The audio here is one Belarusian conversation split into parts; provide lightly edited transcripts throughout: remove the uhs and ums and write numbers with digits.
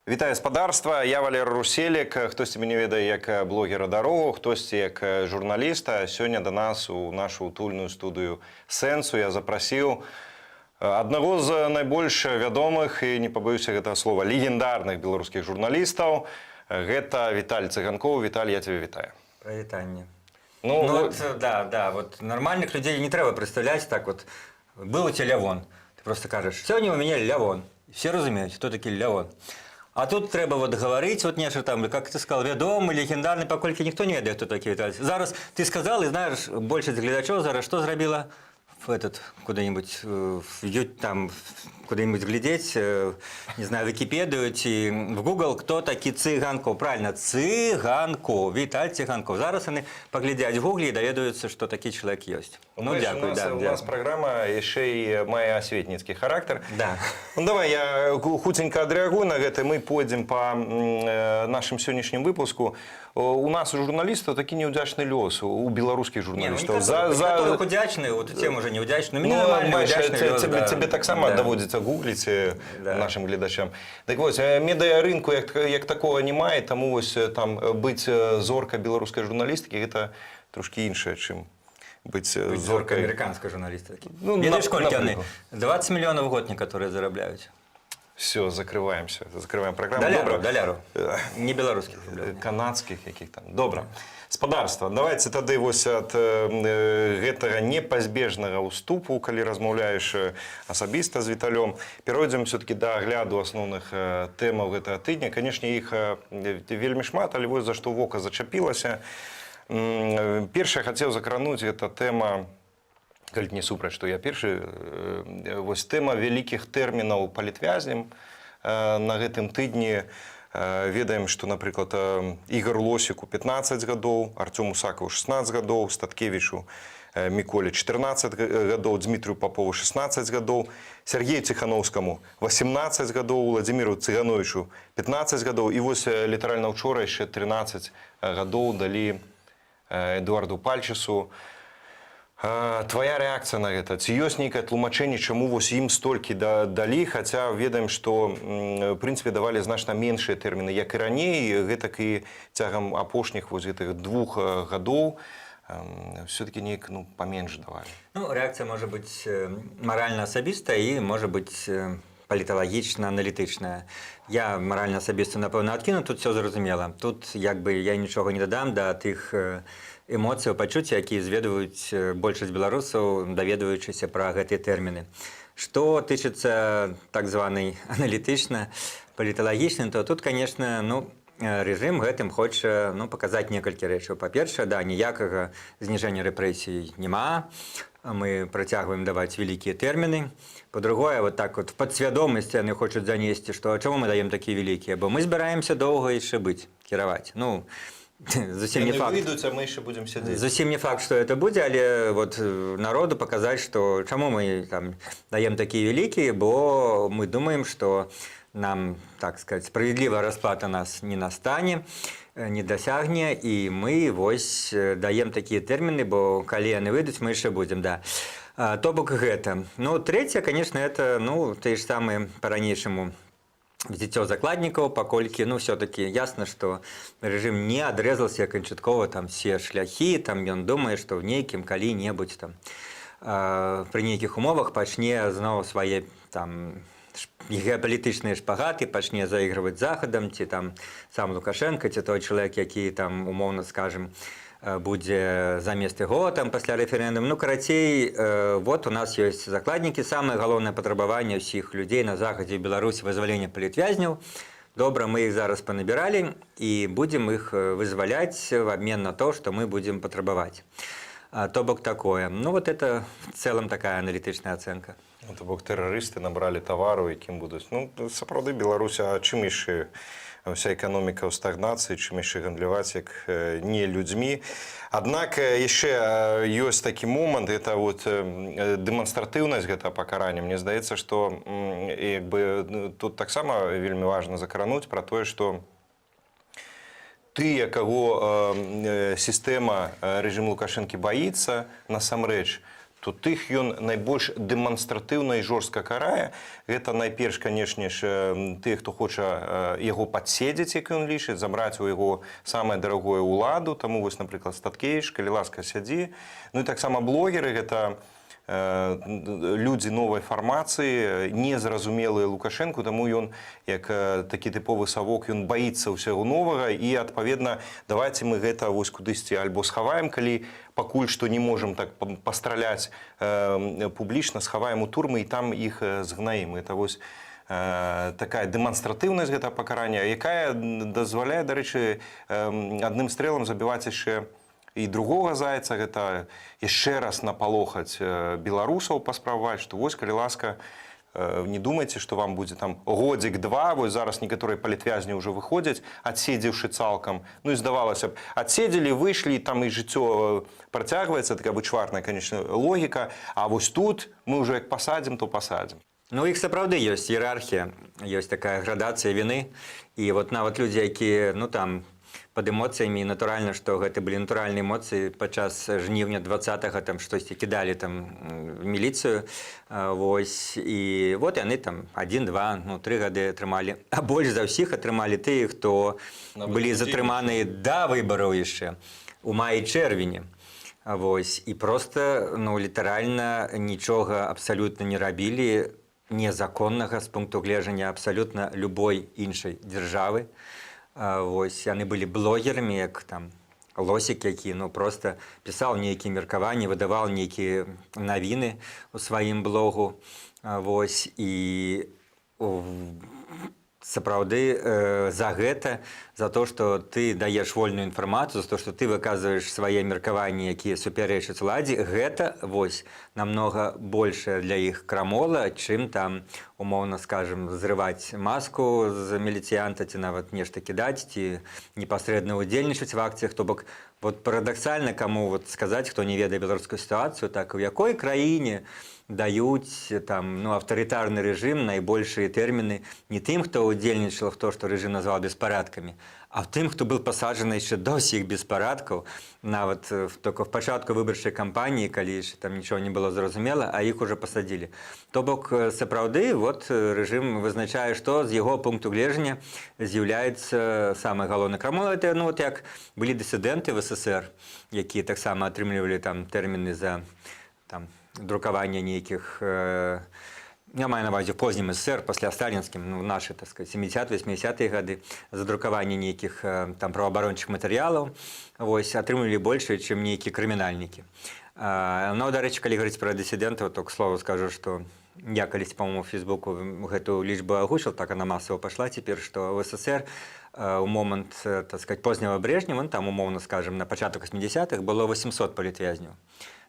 Вітаю, спадарства! Я Валер Руселік. Хтосьці мяне ведае як блогера дарогу, хтосьці як журналіста. Сёння да нас у нашу утульную студыю «Сэнсу» я запрасіў аднаго з найбольш вядомых і, не пабаюся гэтага слова, легендарных беларускіх журналістаў. Гэта Віталь Цыганкоў. Віталь, я цябе вітаю. Прывітанне. Ну, Ну, вот, да, вот нормальных людей не трэба представлять так вот. Был у тебя Лявон. Ты просто кажаш: «Сёння у мяне Лявон». Все разумеюць, хто такі Лявон. А тут трэба вот гаварыць вот нешта там, как ты сказал, вядомы, легендарны, паколькі ніхто не ведае, хто такі Віталь. Зараз ты сказал, і знаешь, большасць гледачоў зараз што зрабіла? В этот, куда-нибудь, там, куда-нибудь глядеть, не знаю, Википедию ці в Google, кто такі Цыганков. Правильно, Цыганков, Віталь Цыганков. Зараз яны паглядзяць в Гугле і даведаюцца, што такі чалавек ёсць. Ну, знаешь, дзякую, у нас, да, у нас дзякую. праграма яшчэ і мае асветніцкі характар. Да. Ну, давай я хуценька адрэагую на гэта, мы пойдзем па нашым сённяшнім выпуску. У нас, у журналістаў, такі неўдзячны лёс, у беларускіх Не, ну, журналістаў. Некаторых удзячны, вот тем уже неудзячны. Ну, Ну, нормально, маеш, удзячны лёс, цябе, да. цябе таксама даводзіцца гугліць нашым гледачам. Так вось, медыарынку як такога не мае, таму вось там быць зоркай беларускай журналістыкі — гэта трошкі іншае, чым быць Зорка зоркай американской журналістыкі. Ну, Ведаеш, колькі яны? напрыклад. 20 мільёнаў в год некаторыя зарабляюць. Все, закрываемся, закрываем праграму. Даляру, Добра. даляру. Не беларускіх рублёў. Канадскіх якіх там. Добра. Спадарства, давайте тады вось ад гэтага непазбежнага ўступу, калі размаўляеш асабіста з Віталём, перайдзем все-таки да агляду асноўных тэмаў гэтага тыдня. Канешне, іх вельмі шмат, але вось за што вока зачапілася. Першае хацеў закрануць, гэта тэма, калі не супраць, што я першы, вось тэма вялікіх тэрмінаў палітвязням на гэтым тыдні. Ведаем, што, напрыклад, Ігор Лосіку 15 гадоў, Арцёму Сакаву 16 гадоў, Статкевічу Міколе 14 гадоў, Дмітрию Папову 16 гадоў, Сергею Ціхановскаму 18 гадоў, Владимиру Цыгановичу 15 гадоў, і вось літаральна учора яшчэ 13 гадоў далі Эдуарду Пальчысу. Твоя рэакцыя на гэта? Ці ёсць нейкае тлумачэнне, чаму вось ім столькі далі, хаця ведаем, што в прынцыпе давалі значна меншыя тэрміны як і раней, гэтак і цягам апошніх вось гэтых 2 гадоў все-таки неяк, ну, паменш давалі? Ну, рэакцыя можа быць маральна-асабістая і можа быць паліталагічна-аналітычная. Я маральна-асабіста, напэўна, адкіну, тут все зразумела. Тут як бы я нічога не дадам да тых эмоцыяў, пачуцця, якія зведваюць большасць беларусаў, даведваючыся пра гэтыя тэрміны. Што тычыцца так званай аналітычна паліталагічнай, то тут, конечно, ну, рэжым гэтым хоча, ну, паказаць некалькі рэчаў. Па-першае, да, ніякага зніжэння рэпрэсій няма. Мы працягваем даваць вялікія тэрміны. Па-другое, вот так вот в падсвядомасці яны хочуць занесці, што а чаму мы даем такія вялікія? Бо мы збіраемся доўга яшчэ быць, кіраваць. Ну, зусім не Яны факт. выйдуць, а мы яшчэ будзем сядзець. Зусім не факт, што это будзе, але вот народу паказаць, што чаму мы там даем такія вялікія, бо мы думаем, што нам, так сказать, справядлівая расплата нас не настане, не дасягне, і мы вось даем такія тэрміны, бо калі яны выйдуць, мы яшчэ будзем, да. То бок гэта. Ну, трэцяе, конечно, это, ну, тыя ж самыя па-ранейшаму взяццё закладнікаў, паколькі, ну, все-таки ясно, что режим не адрэзался канчаткова там все шляхі, там ён думае, што ў нейкім калі-небудзь там пры нейкіх умовах пачне зноў свае там геапалітычныя шпагаты, пачне заігрываць Захадам, ці там сам Лукашенко, ці той чалавек, які там, умоўна скажем, будзе замест яго там пасля рэферэндуму. Ну, карацей, вот у нас ёсць закладнікі, самае галоўнае патрабаванне ўсіх людзей на Захадзе і Беларусі — вызваленне палітвязняў. Добра, мы іх зараз панабіралі і будзем іх вызваляць в обмен на то, што мы будзем патрабаваць. То бок такое. Ну, вот это в целом такая аналітычная ацэнка. Ну, то бок тэрарысты набралі тавару, якім будуць. Ну, сапраўды, Беларусь, а чым яшчэ, вся эканоміка ў стагнацыі, чым яшчэ гандляваць, як не людзьмі? Аднак яшчэ ёсць такі момант, это вот дэманстратыўнасць гэтага пакарання. Мне здаецца, што як бы, ну, тут таксама вельмі важна закрануць пра тое, што тыя, каго сістэма, рэжым Лукашэнкі баіцца насамрэч, То тых ён найбольш дэманстратыўна і жорстка карае. Гэта найперш, канешне ж, тых, хто хоча яго падседзець, як ён лічыць, забраць у яго самае дарагое — уладу. Таму вось, напрыклад, Статкевіч, калі ласка, сядзі. Ну і таксама блогеры, гэта людзі новай фармацыі, незразумелыя Лукашэнку, таму ён, як такі тыповы савок, ён баіцца ўсяго новага і, адпаведна, давайте мы гэта вось кудысьці альбо схаваем, калі пакуль што не можам так пастраляць публічна, схаваем у турмы і там іх згнаім. Это вось такая дэманстратыўнасць гэтага пакарання, якая дазваляе, дарэчы, адным стрэлам забіваць яшчэ і другога зайца. Гэта яшчэ раз напалохаць беларусаў, паспрабаваць, што вось, калі ласка, не думайце, што вам будзе там годзік два. Вось зараз некаторыя палітвязні ўжо выходзяць, адседзеўшы цалкам. Ну і, здавалася б, адседзелі, выйшлі, там і жыццё працягваецца, такая вычварная, конечно, логіка. А вось тут мы ўжо як пасадзім, то пасадзім. Ну, у іх сапраўды ёсць іерархія, ёсць такая градацыя віны. І вот нават людзі, якія, ну, там пад эмоцыямі, натуральна, што гэта былі натуральныя эмоцыі падчас жніўня 20, там штосьці кідалі там в міліцыю. Вось, і вот яны там один, два, ну, 3 гады атрымалі. А больш за ўсіх атрымалі тыя, хто Нават былі удзельнічалі. затрыманыя да выбараў яшчэ у маі, чэрвені. Вось, і просто, ну, літаральна нічога абсалютна не рабілі незаконнага з пункту гледжання абсалютна любой іншай дзяржавы. Вось, яны былі блогерамі, як там Лосік, які, ну, просто пісаў нейкія меркаванні, выдаваў нейкія навіны у сваім блогу. Вось, і сапраўды за гэта, за то, что ты даеш вольную інфармацыю, за то, что ты выказваеш свае меркаванні, якія супярэчаць уладзе, гэта вось намного большая для іх крамола, чым там, умоўна скажем, зрываць маску з міліцыянта ці нават нешта кідаць, ці непасрэдна ўдзельнічаць в акцыях. То бок вот парадаксальна, каму вот сказаць, хто не ведае беларускую сітуацыю, так, у якой краіне даюць там, ну, аўтарытарны рэжым найбольшыя тэрміны не тым, хто ўдзельнічал в то, что рэжым назвал беспорядками, а тым, хто был пасаджаны яшчэ до ўсіх беспарадкаў, нават только в пачатку выбарчай кампаніі, калі яшчэ там нічого не было зразумела, а іх уже пасадзілі. То бок сапраўды вот рэжым вызначае, што з яго пункту гледжання з'яўляецца самай галоўнай крамолай. Это, ну, вот як былі дысідэнты в СССР, якія таксама атрымлівалі там тэрміны за там друкаванне нейкіх я маю на увазе в позднім СССР, пасля сталінскім, ну, наши, так сказать, 70, 80-е гады, за друкаванне нейкіх там праваабарончых матэрыялаў, вось, атрымлівалі больше, чым нейкія крымінальнікі. Но, дарэчы, калі гаварыць пра дысідэнтаў, то, к слову скажу, што я калісь, по-моему, в Фейсбуку гэту лічбу агучыў, так она массово пошла теперь, что в СССР у момант, так сказать, позднего Брежнева, ну, там, умоўна скажем, на пачатак 80-х было 800 палітвязняў.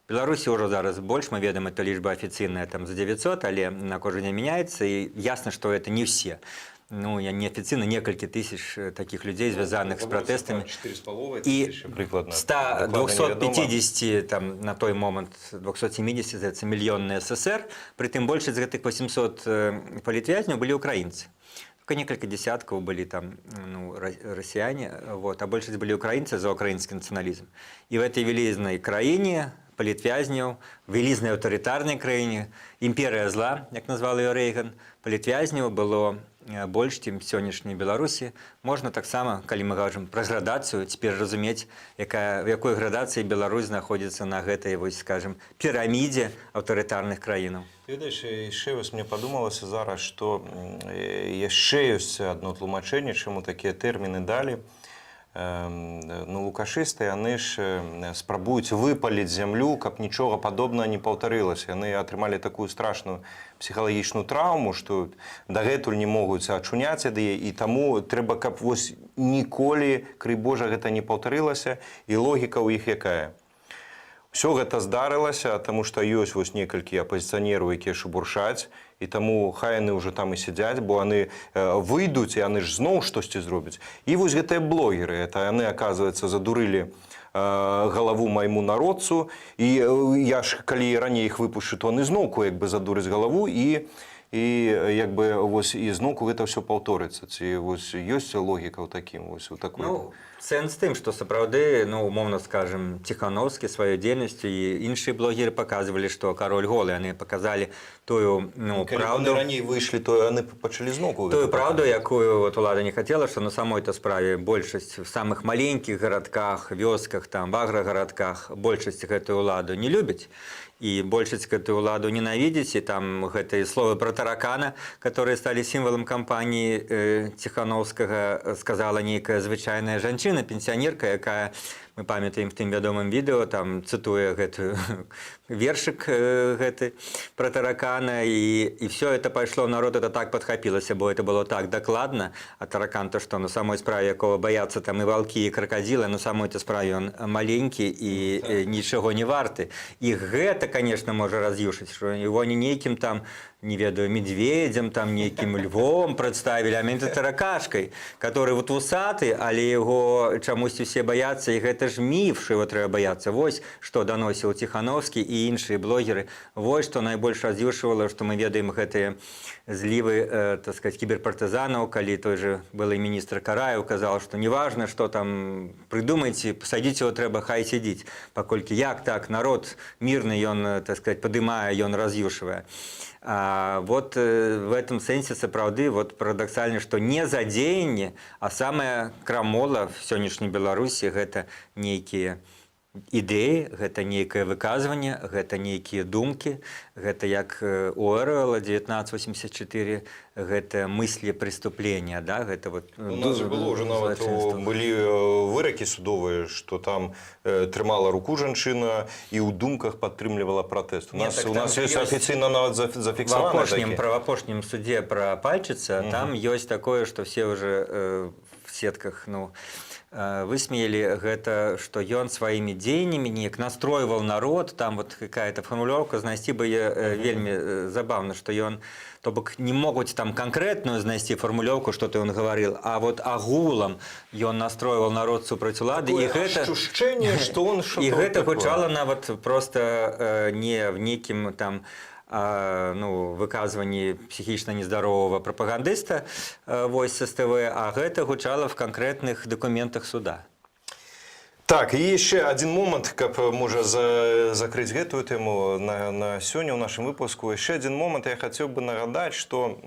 Беларусі ўжо зараз больш, мы ведаем, это лічба афіцыйная там за 900, але на кожны дзень мяняецца, і ясна, што это не все. Ну, я неафіцыйна, некалькі тысяч такіх людзей, звязаных з пратэстамі. 4,5 І тысячы прыкладна. 100, Дакладна невядома. 250, там, на той момант 270, здаецца, мільённы СССР, прытым большасць з гэтых 800 палітвязняў былі украінцы. Только некалькі десяткаў былі там, ну, расіяне, вот, а большасць былі украінцы за украінскі нацыяналізм. І в этой вялізнай краіне палітвязняў, вялізнай аўтарытарнай краіне, імперыя зла, як назвал ее Рэйган, палітвязняў было больш, чым сённяшняй Беларусі. Можна таксама, калі мы кажам пра градацыю, цяпер разумець, якая, в якой градацыі Беларусь знаходзіцца на гэтай, вось, скажем, пірамідзе аўтарытарных краінаў. Ты ведаеш, яшчэ вось мне падумалася зараз, што яшчэ ёсць адно тлумачэнне, чаму такія тэрміны далі. Ну, лукашысты, яны ж спрабуюць выпаліць зямлю, каб нічога падобнага не паўтарылася. Яны атрымалі такую страшную псіхалагічную траўму, што дагэтуль не могуць ачуняць ад яе, і таму трэба, каб вось ніколі, крый Божа, гэта не паўтарылася. І логіка ў іх якая? Усё гэта здарылася, таму што ёсць вось некалькі апазіцыянераў, якія шубуршаць, і таму хай яны ўжо там і сядзяць, бо яны выйдуць, і яны ж зноў штосьці зробяць. І вось гэтыя блогеры, это яны, оказывается, задурылі галаву майму народцу, і я ж калі раней іх выпушчу, то яны зноўку як бы задураць галаву, і як бы вось і зноўку гэта ўсё паўторыцца. Ці вось ёсць логіка ў такім вось у такой? Ну, Сэнс тым, што сапраўды, ну, умоўна скажем, Ціхановскі сваёй дзейнасцю і іншыя блогеры паказвалі, што кароль голы. Яны паказалі тую, ну, Калі б праўду, яны раней выйшлі, то яны б пачалі зноўку тую гэта праўду, паказваць. якую вот улада не хацела, што на самой-то справе большасць в самых маленькіх гарадках, вёсках, там, в аграгарадках большасць гэтую ўладу не любіць і большасць гэтую ўладу ненавідзіць. І там гэтыя словы пра таракана, которые сталі сімвалам кампаніі Ціхановскага, сказала нейкая звычайная жанчына, пенсіянерка, якая, мы памятаем, в тым вядомым відэо там цытуе гэтую вершык гэты пра таракана, і все это пайшло в народ, это так падхапілася, бо это было так дакладна. А таракан то што на самой справе, якога баяцца там і валкі, і кракадзілы, на самой-то справе он маленькі і нічога не варты. І гэта, конечно, можа раз'юшыць, что его не нейкім там, не ведаю, медведем там, нейкім львом прадставілі, а менавіта таракашкай, который вот вусаты, але яго чамусь усе баяцца. І гэта ж міф, що его трэба баяцца. Вось што даносіў Ціхановскі і іншыя блогеры, вось што найбольш раз'юшвала, што мы ведаем гэтыя злівы, так сказать, кіберпартызанаў, калі той же былы міністр Караеў казаў, што неважна, што там прыдумайце, пасадзіць его трэба, хай сядзіць, паколькі як так народ мірны ён, так сказать, падымае, ён раз'юшвае. Вот в этом сэнсе сапраўды вот парадаксальна, што не за дзеянне, а самая крамола в сённяшняй Беларусі — гэта нейкія ідэі, гэта нейкае выказванне, гэта нейкія думкі, гэта, як у Оруэла 1984, гэта мысли преступления, да, гэта вот У нас же было уже нават злачынства. Былі выракі судовыя, што там трымала руку жанчына і ў думках падтрымлівала пратэст. У Не, нас так у там нас же ёсць ёсць афіцыйна нават в зафіксавана апошнім такі. Про апошнім суде про Пальчыца там ёсць такое, что все уже в сетках, ну, высмеяли гэта, что ён сваімі дзеяннямі неяк настройваў народ. Там вот какая-то формулёўка, знайсці бы е, вельмі забавно, что ён, то бок не могуць там канкрэтную знайсці фармулёўку, что ты он гаварыл, а вот агулам ён настройваў народ супраць улады, і Такое гэта ощущение, что он і что-то гэта вот такое. гучала нават просто не в нейкім там ну, выказванні псіхічна нездаровага прапагандыста, вось з СТВ, а гэта гучала в канкрэтных дакументах суда. Так, і яшчэ адзін момант, каб можа закрыць гэтую тэму на сёння ў нашым выпуску. Яшчэ адзін момант я хацеў бы нагадаць, што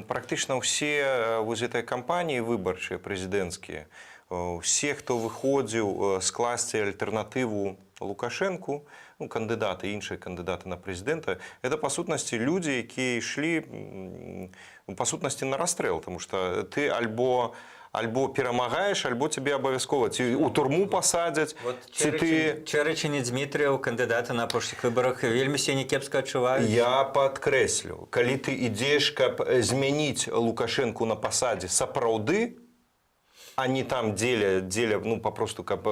практычна ўсе вось гэтыя кампаніі выбарчыя прэзідэнцкія, усе, хто выходзіў скласці альтэрнатыву Лукашэнку, ну, кандыдаты, іншыя кандыдаты на прэзідэнта, это па сутнасці людзі, якія ішлі па сутнасці на расстрэл, тому что ты альбо перамагаеш, альбо цябе абавязкова ці ў турму пасадзяць, Вот ці ты. Чэрачэнь і Дзмітрыеў, кандыдаты на апошніх выбарах, вельмі сёння кепска адчуваюць. Я падкрэслю, калі ты ідзеш, каб змяніць Лукашэнку на пасадзе сапраўды, а не там дзеля, ну, папросту каб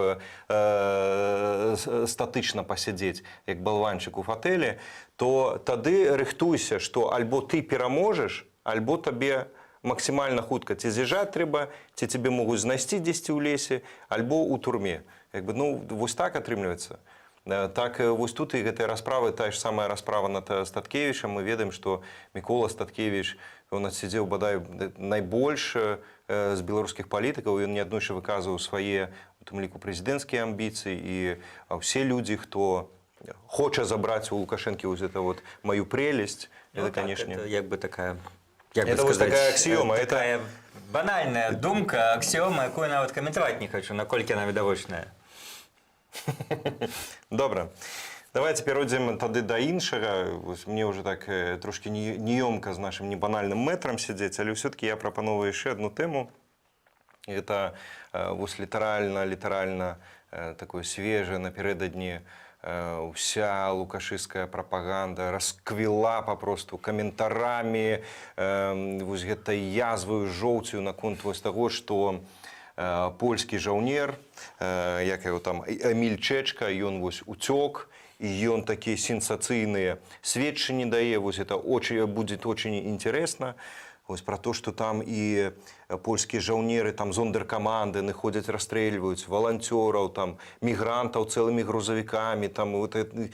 статычна пасядзець, як балванчык у фатэлі, то тады рыхтуйся, што альбо ты пераможаш, альбо табе максімальна хутка ці з'язджаць трэба, ці цябе могуць знайсці дзесьці ў лесе, альбо ў турме. Як бы, ну, вось так атрымліваецца. Так, вось тут і гэтыя расправы, тая ж самая расправа над Статкевічам. Мы ведаем, што Мікола Статкевіч, ён адсядзеў бадай найбольш з беларускіх палітыкаў, ён неаднойчы выказваў свае, у тым ліку прэзідэнцкія амбіцыі, і ўсе людзі, хто хоча забраць у Лукашэнкі вось это вот «мою прелесть», Ну, это, так, конечно, это як бы такая, як бы Это вось сказаць, такая аксіёма, такая банальная думка, аксіёма, якую нават каментаваць не хочу, наколькі яна відавочная. Добра. Давайте перайдзем тады да іншага. Вось мне ўжо так трошкі неёмка з нашым небанальным мэтрам сядзець, але ўсё-таки я прапановую яшчэ одну тэму. Это вось літаральна такое свежае напярэдадні, уся лукашысцкая прапаганда расквіла папросту каментарамі, вось гэтай язваю, жоўцю наконт вось таго, што польскі жаўнер, як яго там, Эміль Чэчка, ён вось уцёк, і ён такія сенсацыйныя сведчанні дае. Вось это очень будет очень интересно. Вось про то, что там і польскія жаўнеры, там зондеркаманды, яны ходзяць, расстрэльваюць валанцёраў, там мігрантаў цэлымі грузавікамі там. Вот это,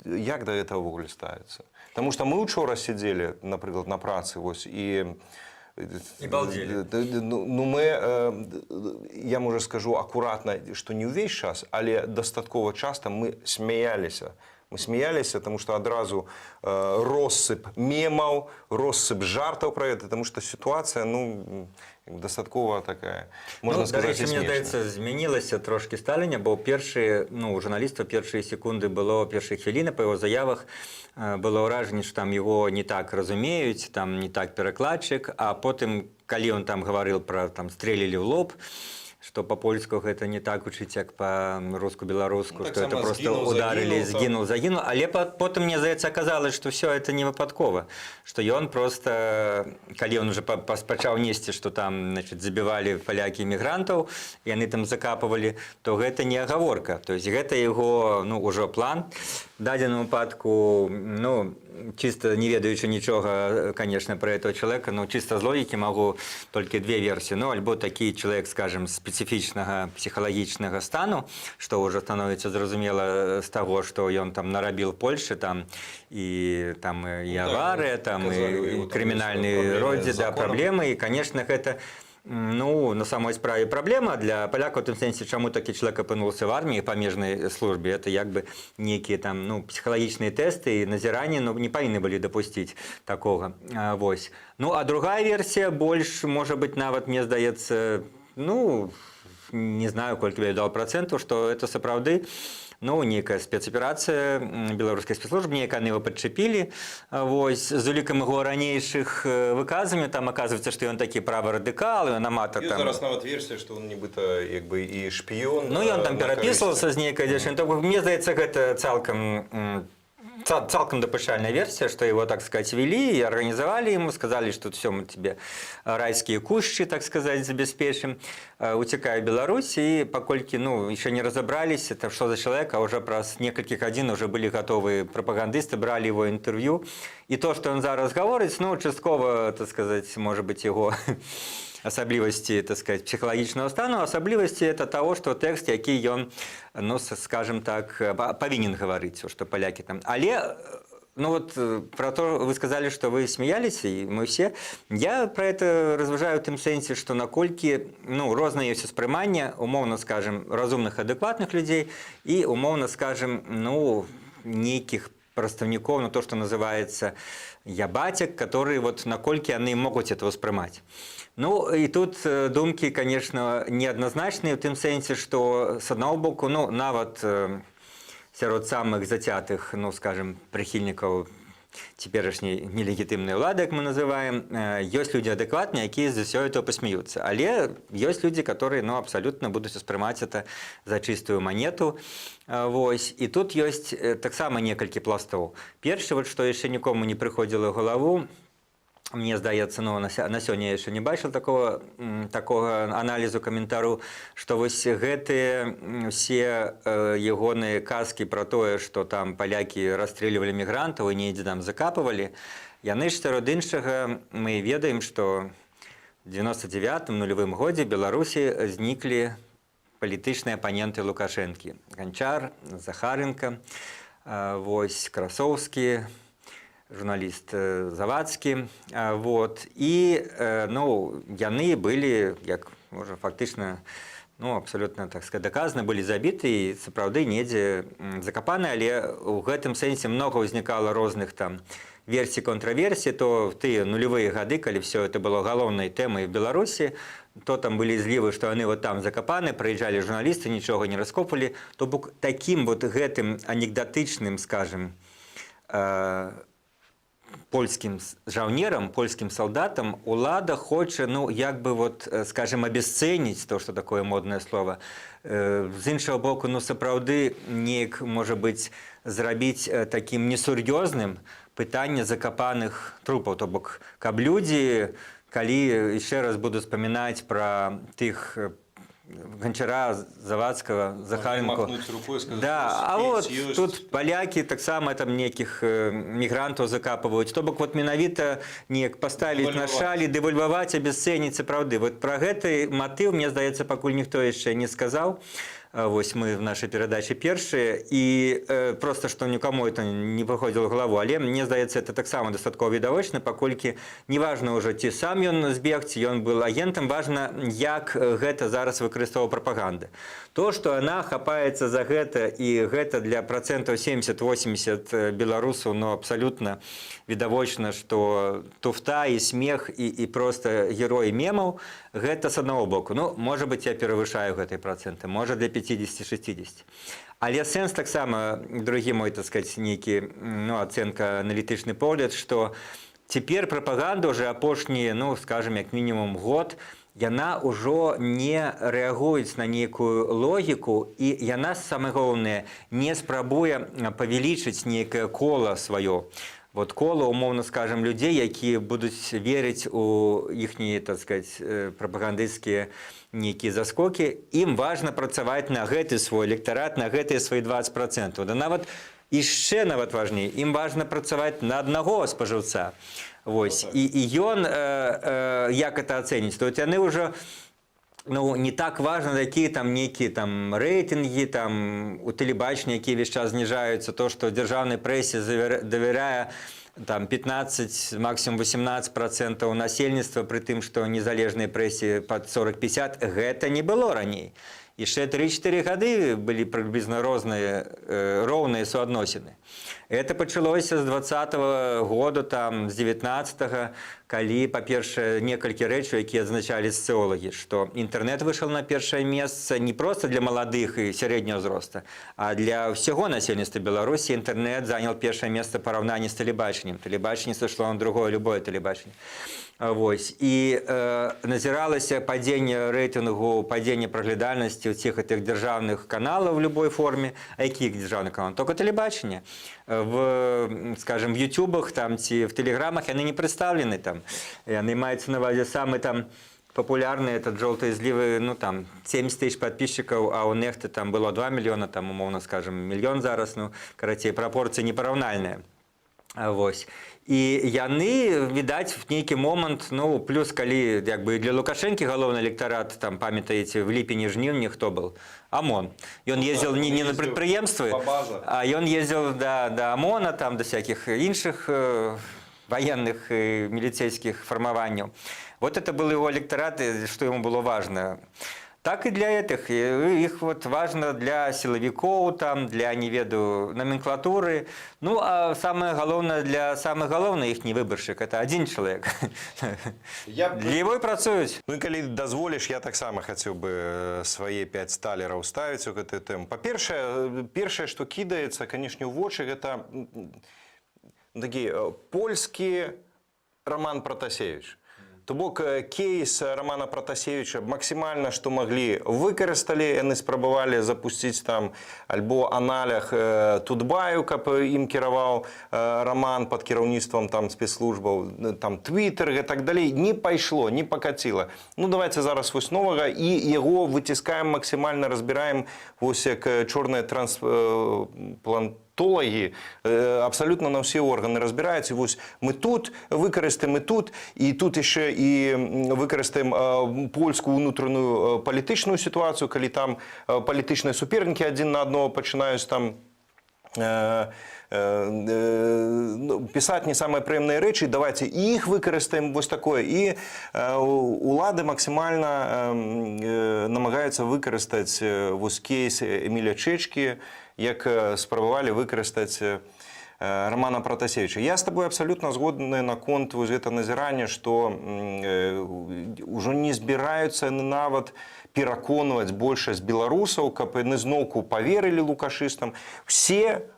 як да этого ўвогуле ставіцца? Таму что мы учора сидзелі, напрыклад, на працы вось і І балдзелі. Ну, мы, я, можа, скажу акуратна, што не ўвесь час, але дастаткова часта мы смяяліся. Мы смяяліся, таму што адразу россып мемаў, россып жартаў пра гэта, таму што сітуацыя, ну, дастаткова такая, можна Ну, сказаць, дарэчы, і мне смешная. здаецца, змянілася трошкі стаўленне, бо першыя, ну, у журналістаў першыя секунды было, першыя хвіліны па яго заявах было ўражанне, што там его не так разумеюць, там не так перакладчык, а потым, калі он там гаварыў пра там «стрэлілі ў лоб», што па-польску гэта не так гучыць, як па-руску-беларуску, Ну, што это таксама просто «згінуў, ударили, загінуў», там. «згінуў, загінуў», але потым, мне здаецца, аказалось, што всё это не выпадкова, што ён просто, калі он уже пачаў несці, што там, значит, забівалі палякі мігрантаў, яны там закапывалі, то гэта не агаворка, то есть гэта яго, ну, ўжо план. Дадзеным выпадку, ну, чисто не ведаючы нічога, конечно, про этого человека, но чисто з логікі магу толькі две версіі. Ну, альбо такі чалавек, скажем, спецыфічнага псіхалагічнага стану, што ўжо становіцца зразумела з таго, што ён там нарабіў Польшы, там і там і Ну, так, аварыя, там казалі, у і яго там крымінальны ёсць праблемы родзе, з да, законам. праблемы, і, конечно, гэта ну, на самой справе праблема для палякаў, у тым сэнсе, чаму такі чалавек апынуўся в арміі, памежнай службе, это як бы нейкія там, ну, псіхалагічныя тэсты і назіранні, ну, не павінны былі дапусціць такога. Вось. Ну, а другая версія больш, можа быць, нават, мне здаецца, ну, не знаю, колькі я дал працэнтаў, што это сапраўды, ну, нейкая спецаперацыя беларускай спецслужб, неяк яны его падчапілі. Вось, з улікам яго ранейшых выказванняў, там оказывается, што ён такі праварадыкал, ён аматар Ёсць там. зараз нават версія, што он нібыта як бы і шпіён. Ну, ён там на перапісваўся карысць. з нейкай дзяўчынай. То бок, мне здаецца, гэта цалкам дапушчальная версия, что его, так сказать, вели и организовали ему, сказали, что все, мы тебе райские кущи, так сказать, забяспечым, уцякай в Беларусь, и паколькі, ну, еще не разобрались, это что за человек, а уже праз некалькі гадзін уже были готовы пропагандисты, брали его интервью, и то, что он зараз говорит, ну, часткова, так сказать, может быть, его асаблівасці, так сказать, псіхалагічнага стану, асаблівасці это того, что тэкст, які ён, ну, скажем так, павінен гаварыць, што палякі там. Але ну вот про то вы сказали, что вы смеялись, и мы все. Я про это разважаю в тым сэнсе, что наколькі, ну, рознае ёсць успрыманне, умоўна скажем, разумных, адэкватных людзей і, умоўна скажем, ну, нейкіх прадстаўнікоў, ну, то, что называется ябацек, которые вот наколькі яны могуць это ўспрымаць. Ну, і тут думкі, конечно, неадназначныя ў тым сэнсе, што с аднаго боку, ну, нават сярод самых зацятых, ну, скажем, прыхільнікаў цяперашняй нелегітымнай улады, як мы называем, ёсць людзі адэкватныя, якія за ўсё это пасмеюцца. Але ёсць людзі, которые, ну, абсалютна будуць успрымаць это за чыстую манету. Вось. І тут ёсць таксама некалькі пластоў. Першы, вот, што яшчэ нікому не прыходзіла ў галаву, мне здаецца, ну, на сёння я яшчэ не бачыў такога аналізу, каментару, што вось гэтыя усе ягоныя казкі пра тое, што там палякі расстрэльвалі мігрантаў і недзе там закапывалі, яны ж сярод іншага, мы ведаем, што в 99 нулявым годзе Беларусі зніклі палітычныя апаненты Лукашэнкі. Ганчар, Захаранка, вось, Красоўскі, журналіст Завадскі. Вот. І ну, яны былі, як можа, фактычна, ну, абсолютно, так сказать, доказана, былі забіты і сапраўды недзе закапаны, але ў гэтым сэнсе много ўзнікала розных там версій, контраверсій, то в тыя нулевыя гады, калі все это было галоўнай тэмай в Беларусі, то там былі злівы, што яны вот там закапаны, прыязджалі журналісты, нічога не раскопалі. То бок такім вот гэтым анекдатычным, скажем, польскім жаўнерам, польскім салдатам улада хоча, ну, як бы вот, скажем, обесценить, то, что такое модное слово. З іншага боку, ну, сапраўды неяк, можа быць, зрабіць такім несур'ёзным пытанне закапаных трупаў, то бок каб людзі, калі яшчэ раз буду спамінаць пра тых Ганчара, Завадскага, Захаранку. Махнуть рукой, сказать: Да, а «Ёсць, вот ёсць». тут палякі таксама там некіх мігрантаў закапываюць. То бок вот менавіта неяк паставіць на Дэвальваваць. шалі, дэвальваваць, абясцэніць сапраўды. Вот пра гэты матыў, мне здаецца, пакуль ніхто яшчэ не сказаў. Вось мы в нашай перадачы першыя, і просто што нікому это не прыходзіла ў галаву, але мне здаецца, это таксама дастаткова відавочна, паколькі неважна ўжо, ці сам ён збег, ці ён был агентам, важна, як гэта зараз выкарыстоўвае прапаганда. То, што она хапаецца за гэта, і гэта для працэнтаў 70-80 беларусаў, но абсалютна відавочна, што туфта і смех і просто героі мемаў, гэта с аднаго боку. Ну, можа быть, я перавышаю гэтыя працэнты, можа, для 50-60. Але сэнс таксама другі мой, так сказать, нейкі, ну, ацэнка, аналітычны погляд, што цяпер прапаганда уже апошні, ну, скажем, як мінімум год, яна ўжо не рэагуюць на нейкую логіку, і яна, самае галоўнае, не спрабуе павялічыць нейкае кола сваё, вот кола, умоўна скажем, людзей, якія будуць верыць у іхнія, так сказать, прапагандысцкія нейкія заскокі. Ім важна працаваць на гэты свой электарат, на гэтыя свае 20%. Да нават яшчэ нават важней, ім важна працаваць на аднаго спажыўца. Вось. І ён як это ацэніць, то яны ўжо, ну, не так важно, якія там нейкія там рэйтынгі там у тэлебачанні, якія ўвесь час зніжаюцца, то, што дзяржаўнай прэсе давяряе там 15, максимум 18% насельніцтва, пры тым, што незалежнай прэсе пад 40-50, гэта не было раней. Яшчэ 3-4 гады былі прыблізна розныя, роўныя суадносіны. Это пачалося з 20-го года, там, з 19, калі, па-першае, некалькі рэчаў, якія адзначалі сацыолагі, што інтэрнэт выйшаў на першае месца не проста для маладых і сярэдняга ўзроста, а для ўсяго насельніцтва Беларусі. Інтэрнэт занял першае месца параўнанні з тэлебачаннем. Тэлебачанне сышло на другое, любое тэлебачанне. Вось. І назіралася падзенне рэйтынгу, падзенне праглядальнасці ўсіх гэтых дзяржаўных каналаў в любой форме. А якіх дзяржаўных каналаў? Только тэлебачанне. В, скажем, в ютубах там ці в тэлеграмах яны не прадстаўлены там. Яны маюцца на увазе самы там популярны этот «Желтые зливы», ну, там 70 тысяч подписчиков, а у Нехты там было 2 миллиона, там, умоўна скажем, мільён зараз, ну, карацей, прапорцыі непараўнальныя. Вось. І яны, відаць, в нейкі момант, ну, плюс калі як бы для Лукашэнкі галоўны электарат, там, памятаеце, в ліпені, жніўні хто был? ОМОН. Ён ездзіл не на ездзіў прадпрыемствы, па базах. а ён ездзіл да ОМОНа, там, да всяких іншых военных і міліцейскіх фармаванняў. Вот это был его электорат, и что ему было важно. Так и для этих. И их вот важно для силовиков, там, для, не ведаю, номенклатуры. Ну, а самое галоўнае, для самых галоўных их не выборщик, это один человек. Для его и працуюць. Ну і калі дазволіш, я таксама хацеў бы свае 5 талераў ставіць у гэтую тэму. Па-першае, першае, што кідаецца, канешне, ў вочы, гэта такі польскі Роман Пратасевіч. То бок кейс Романа Пратасевіча максімальна, што маглі, выкарысталі, яны спрабавалі запусціць там альбо аналаг Тутбаю, каб ім кіраваў Роман пад кіраўніцтвам там спецслужбаў, там Твиттер і так далей. Не пайшло, не пакаціла. Ну, давайте зараз вось новага і яго выціскаем максімальна, разбіраем вось як чорныя трансплантолагі, абсалютна на ўсе органы разбіраюць. І вось мы тут выкарыстаем, і тут яшчэ і выкарыстаем польскую унутраную палітычную сітуацыю, калі там палітычныя супернікі адзін на аднаго пачынаюць там ну, пісаць не самыя прыемныя рэчы, давайте іх выкарыстаем, вось такое. І улады максімальна намагаюцца выкарыстаць вось кейс Эміля Чэчкі, як спрабавалі выкарыстаць Романа Пратасевіча. Я з табой абсалютна згодны наконт вось гэта назірання, што ўжо не збіраюцца яны нават пераконваць большасць беларусаў, каб яны зноўку паверылі лукашыстам. Все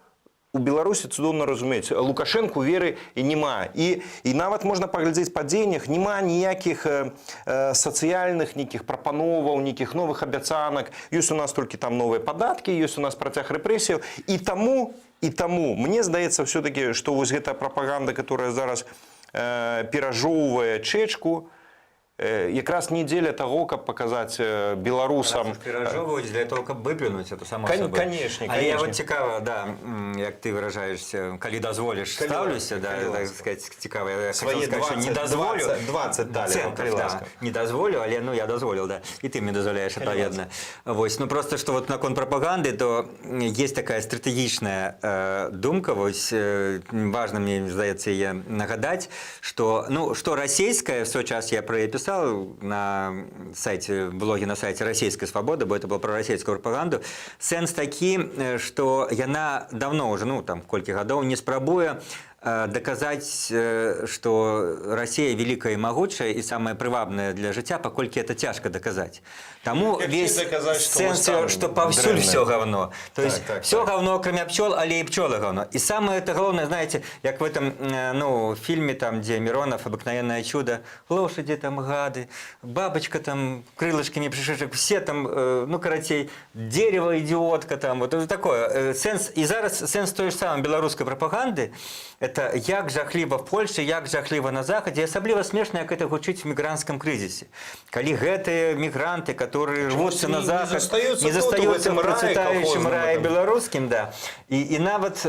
у Беларусі цудоўна разумеюць, Лукашэнку веры і няма. І нават можна паглядзець па дзеяннях, няма ніякіх сацыяльных нейкіх прапановаў, нейкіх новых абяцанак. Ёсць у нас толькі там новыя падаткі, ёсць у нас працяг рэпрэсіяў. І таму мне здаецца все-таки, што вось гэта прапаганда, которая зараз перажоўвае Чэчку, Якраз не дзеля таго, каб паказаць беларусам. Перажоўваюць для того, каб выплюнуць это само собой. Канешне, Але я канешне. вот цікава, да, як ты выражаешься, калі дазволіш, Калі ставлюся, ласка, да, калі так ласка. сказать, цікава, я Свае хацеў сказать, что не 20, дазволю. 20, 20 талераў, Центов, калі да, ласка. не дазволю, але, ну, я дазволіў, да. І ты мне дазваляеш, адпаведна. Вось, ну просто что вот наконт прапаганды, то есть такая стратэгічная думка, вось, важно мне, здаецца, яе нагадаць, что, ну, что расійская, в свой час я про яе писал на сайте, блоге на сайте «Расійская свабода», бо это было про расійскую прапаганду. Сэнс такі, что яна давно уже, ну, там, колькі гадоў не спрабуе доказать, что Россия великая и могучая и самая прывабная для жыцця, паколькі это цяжка доказать. Таму Легче весь доказать, что сэнс, вось там что паўсюль дрэнна. все говно. То есть все говно, кроме пчел, але и пчелы говно. И самое это главное, знаете, как в этом ну, фильме, там, где Миронов, «Обыкновенное чудо», лошади там гады, бабочка там крылышками пришедших, все там, ну, карацей, дерево идиотка там, вот это такое. Сэнс, и зараз сэнс той же самой белорусской пропаганды, это як жахліва в Польше, як жахліва на Захадзе, асабліва смешна, як это гучыць в мигрантском кризисе. Калі гэтыя мигранты, которые рвутся на не Захад, застаюцца не тут, у застаюцца гэтым в раі процветающем колхозным рае этом. беларускім, да. І нават,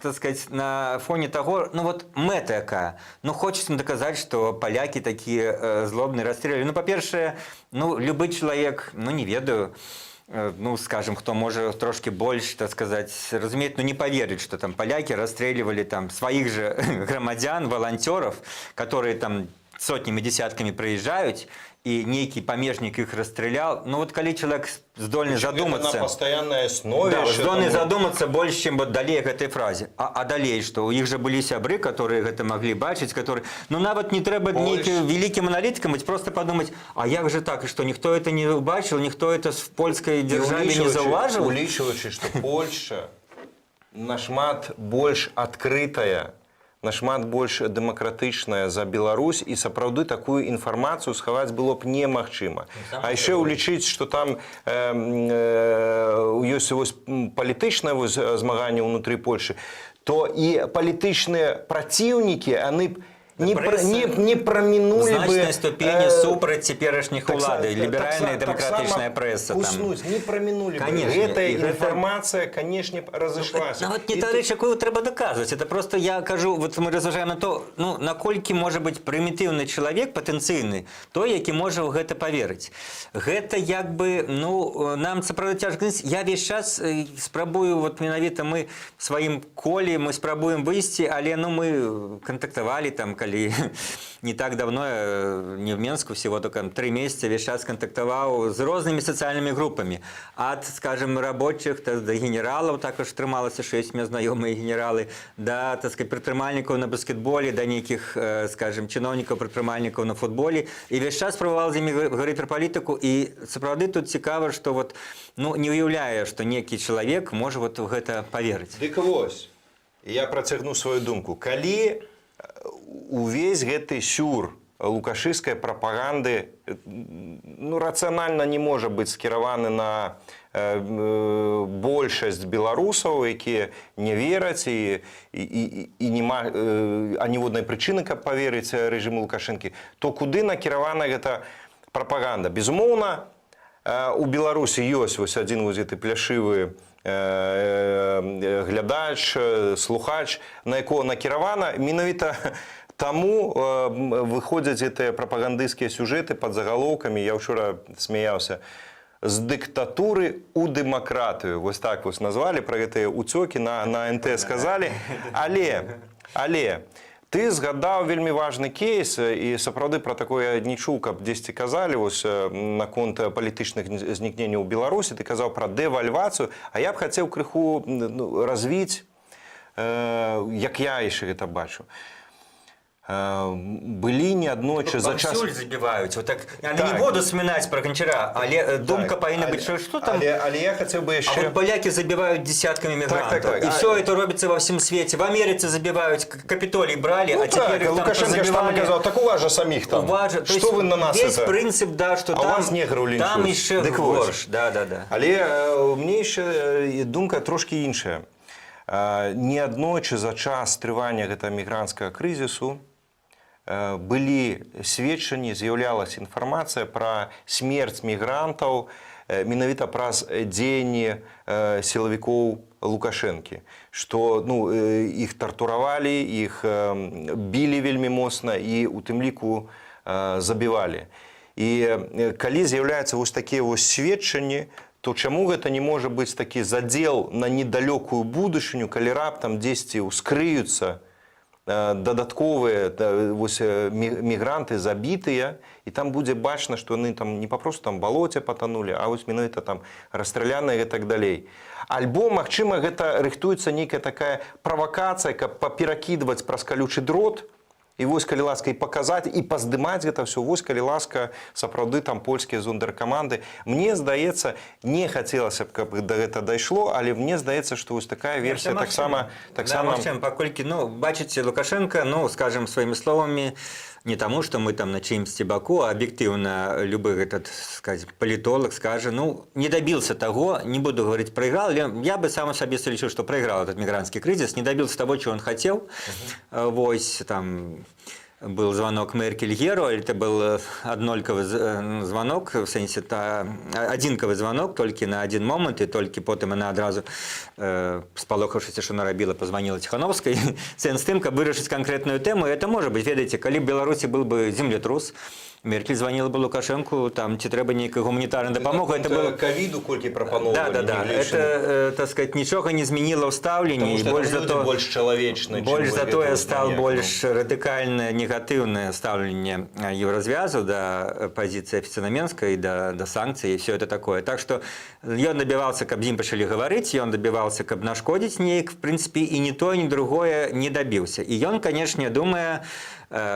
так сказать, на фоне того, ну вот мэта якая, ну хочется доказать, что поляки такие злобные, расстреляли. Ну, па-першае, ну, любы чалавек, ну, не ведаю, ну, скажем, хто можа трошки больш, так сказать, разумець, ну, не поверит, что там поляки расстреливали там своих же грамадзян, волонтеров, которые там сотнями, десятками проезжают, и нейкі памежнік их расстрелял. Ну, вот калі человек здольны Прычым гэта задуматься. на пастаяннай аснове Да, яшчэ здольны там. задуматься больш, чым вот далей гэтай фразе. А далей што? У іх жа былі сябры, которые гэта маглі бачыць, которые. Ну, нават не трэба Больш. нейкім вялікім аналітыкам быць, просто падумаць, а як же так, і што ніхто это не убачыў, ніхто это в польскай І дзяржаве не заўважыў? Улічваючы, што Польша нашмат больш адкрытая, нашмат больш дэмакратычная за Беларусь, і сапраўды такую інфармацыю схаваць было б немагчыма. А яшчэ ўлічыць, што там ёсць вось палітычнае вось змаганне ўнутры Польшы, то і палітычныя праціўнікі, яны б Прэса не прамінулі бы значнай ступені супраць цяперашніх улады, ліберальная дэмакратычная таксама прэса там. Куснуць, не прамінулі бы. Конечно, Гэтая і гэта- інфармацыя, канешне, б разышлася. Нават не І та тут- рэч, якую трэба даказваць. Это просто я кажу, вот мы разважаем на то, ну, наколькі можа быць прымітыўны чалавек патэнцыйны, той, які можа ў гэта паверыць. Гэта як бы, ну, нам сапраўды цяжка. Я весь час спрабую, вот менавіта мы в сваім коле, мы спрабуем выйсці, але, ну, мы кантактавалі там, калі не так давно, не в Менску, всего только 3 месяца, весь час кантактаваў з рознымі сацыяльнымі групамі. Ад, скажем, рабочих та да генералаў, також трымалася, що ёсць у меня знаёмыя генералы, да, так сказать, прадпрымальнікаў на баскетболе, да нейкіх, скажем, чыноўнікаў, прадпрымальнікаў на футболе. І весь час спрабаваў з імі гаварыць пра палітыку. І сапраўды тут цікава, што вот, ну, не уяўляе, што некі чалавек можа вот у гэта паверыць. Дык вось, я працягну сваю думку. Калі увесь гэты сюр лукашысцкай прапаганды ну, рацыянальна не можа быць скіраваны на большасць беларусаў, якія не вераць і няма аніводнай прычыны, каб паверыць рэжыму Лукашэнкі, то куды накіравана гэта прапаганда? Безумоўна, у Беларусі ёсць вось адзін вось гэты пляшывы глядач, слухач, на якога накіравана. Менавіта таму выходзяць гэтыя прапагандысцкія сюжэты пад загалоўкамі, я ўчора смяяўся, «З дыктатуры ў дэмакратыю». Вось так вось назвалі, пра гэтыя уцёкі на НТ сказалі. Але ты згадаў вельмі важны кейс, і сапраўды пра такое я не чуў, каб дзесьці казалі вось наконт палітычных знікненняў у Беларусі. Ты казаў пра дэвальвацыю, а я б хацеў крыху ну, развіць, як я яшчэ гэта бачу. Былі неаднойчы за час Паўсюль забіваюць. Вот так, яны Так. не буду вспоминать про Гончара, але думка павінна але, быць, што там. Але я хацеў бы А яшчэ вот поляки забивают десятками мигрантов. Так. И все это робится во всем свете. В Америке забивают, Капитолий брали, Ну, а теперь так, их там Лукашенко ж там позабивали. казаў: «Так у вас же самих там. У вас же, то Что есть вы на нас весь это?» принцип, да, что А у там, вас негров там линчуют. еще Дык вось. горш. Да. Але мне яшчэ думка трошкі іншая. Неаднойчы за час трывання гэтага мігрантскага крызісу Былі сведчанні, з'яўлялася інфармацыя пра смерць мігрантаў менавіта праз дзеянні сілавікоў Лукашэнкі, што, ну, іх тартуравалі, іх білі вельмі моцна і у тым ліку забівалі. І калі з'яўляюцца вось такія вось сведчанні, то чаму гэта не можа быць такі задзел на недалёкую будучыню, калі раптам дзесьці ўскрыюцца дадатковыя вось, мігранты забітыя, і там будзе бачна, што яны там не папросту там балоце патанулі, а вось менавіта там расстраляныя і так далей? Альбо, магчыма, гэта рыхтуецца нейкая такая правакацыя, каб паперакідваць праз калючы дрот, і вось, калі ласка, і паказаць, і паздымаць гэта ўсё: вось, калі ласка, сапраўды там польскія зондэркаманды. Мне здаецца, не хацелася б, каб да гэта дайшло, але мне здаецца, што вось такая версія таксама. Да, магчыма, паколькі, ну, бачыце, Лукашенко, ну, скажем сваімі словамі, не таму, што мы там на чыімсьці баку, а аб'ектыўна любы этот, сказать, палітолаг скажа: ну, не добился того, не буду говорить проиграл, але я бы сам асабіста лічыў, што проиграл этот мигрантский кризис, не добился того, чего он хотел. Вось там был звонок Меркель Геру, это был аднолькавы ну, звонок, в сэнсе, та, адзінкавы звонок толькі на один момант, і толькі потым она адразу, спалохаўшыся, што нарабіла, позвонила Тихановской. Сэнс тым, каб вырашыць канкрэтную тэму. Это можа быть, ведаеце, калі б Беларусі был бы землетрус, Меркель звонила бы Лукашенку, там, ці трэба нейкая гуманітарная дапамога. Это было кавіду колькі прапаноўвалі. Да. Это, так сказать, нічога не змянила ў стаўленні, і больш за то больш чалавечны. Больш за тое, стал больш радыкальна негатыўнае стаўленне Еўразвязу да пазіцыі афіцыйна Менска і да санкцый, і все это такое. Так что ён дабіваўся, каб з ім пачалі гаварыць, ён дабіваўся, каб нашкодзіць неяк, в прынцыпе, і ні то, ні другое не дабіўся. І ён, конечно, думае,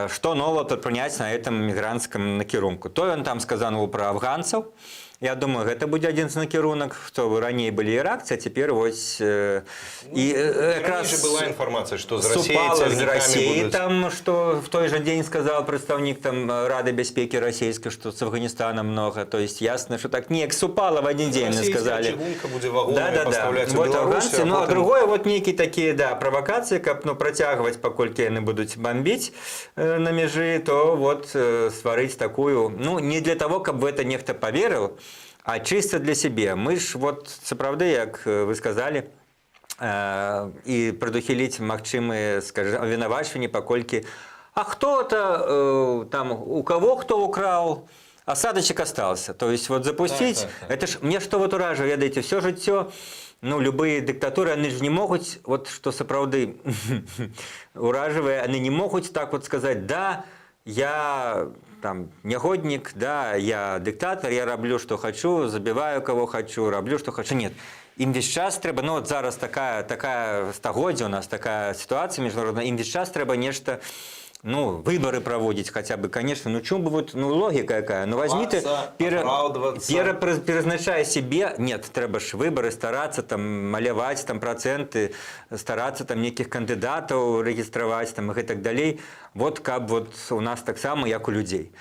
што нового прадпрыняць на этом мігранцкам накірунку. То ён там сказануў пра афганцаў. Я думаю, гэта будзе адзін з накірунак, хто раней былі іракцы, а цяпер вось і якраз была інфармацыя, што з Расіяй супала з цягнікамі Россией, будуць. там, что в той же день сказал представник там Рады бяспекі российской, что с Афганистаном много. То есть ясно, что так неяк супала в один день, мне Расійская сказали. чыгунка будзе вагонамі Да. пастаўляць у Вот Беларусь, афганцы, а ну, а потым- другое, вот некие такие, да, провокации, каб, ну, працягваць, паколькі яны будуць бомбить на мяжы, то вот стварыць такую, ну, не для того, каб в это нехта поверил, а чисто для себе. Мы ж вот, сапраўды, як вы сказали, і прадухіліць магчымыя, скажем, абвінавачванні, паколькі а кто-то там у кого кто украл, осадочек остался. То есть вот запустить, Так. это ж мне что вот уража, ведаеце, все жыццё, ну, любые дыктатуры, они же не могуць, вот что сапраўды уражвае, они не могуць так вот сказать: да, я там нягоднік, да, я дыктатор, я раблю, что хочу, забіваю, кого хочу, раблю, что хочу. Нет. Ім весь час трэба, ну вот зараз такая стагоддзя у нас, такая ситуация міжнародная, ім весь час трэба нешта, ну, выборы проводить хотя бы, конечно, ну, чым бы вот, ну, логика какая, ну, возьми ты, Хвацца, апраўдвацца. Перазначай себе, нет, трэба ж выборы стараться там маляваць там проценты, стараться там нейкіх кандыдатаў рэгістраваць там і гэтак далей, вот каб вот у нас таксама, як у людзей.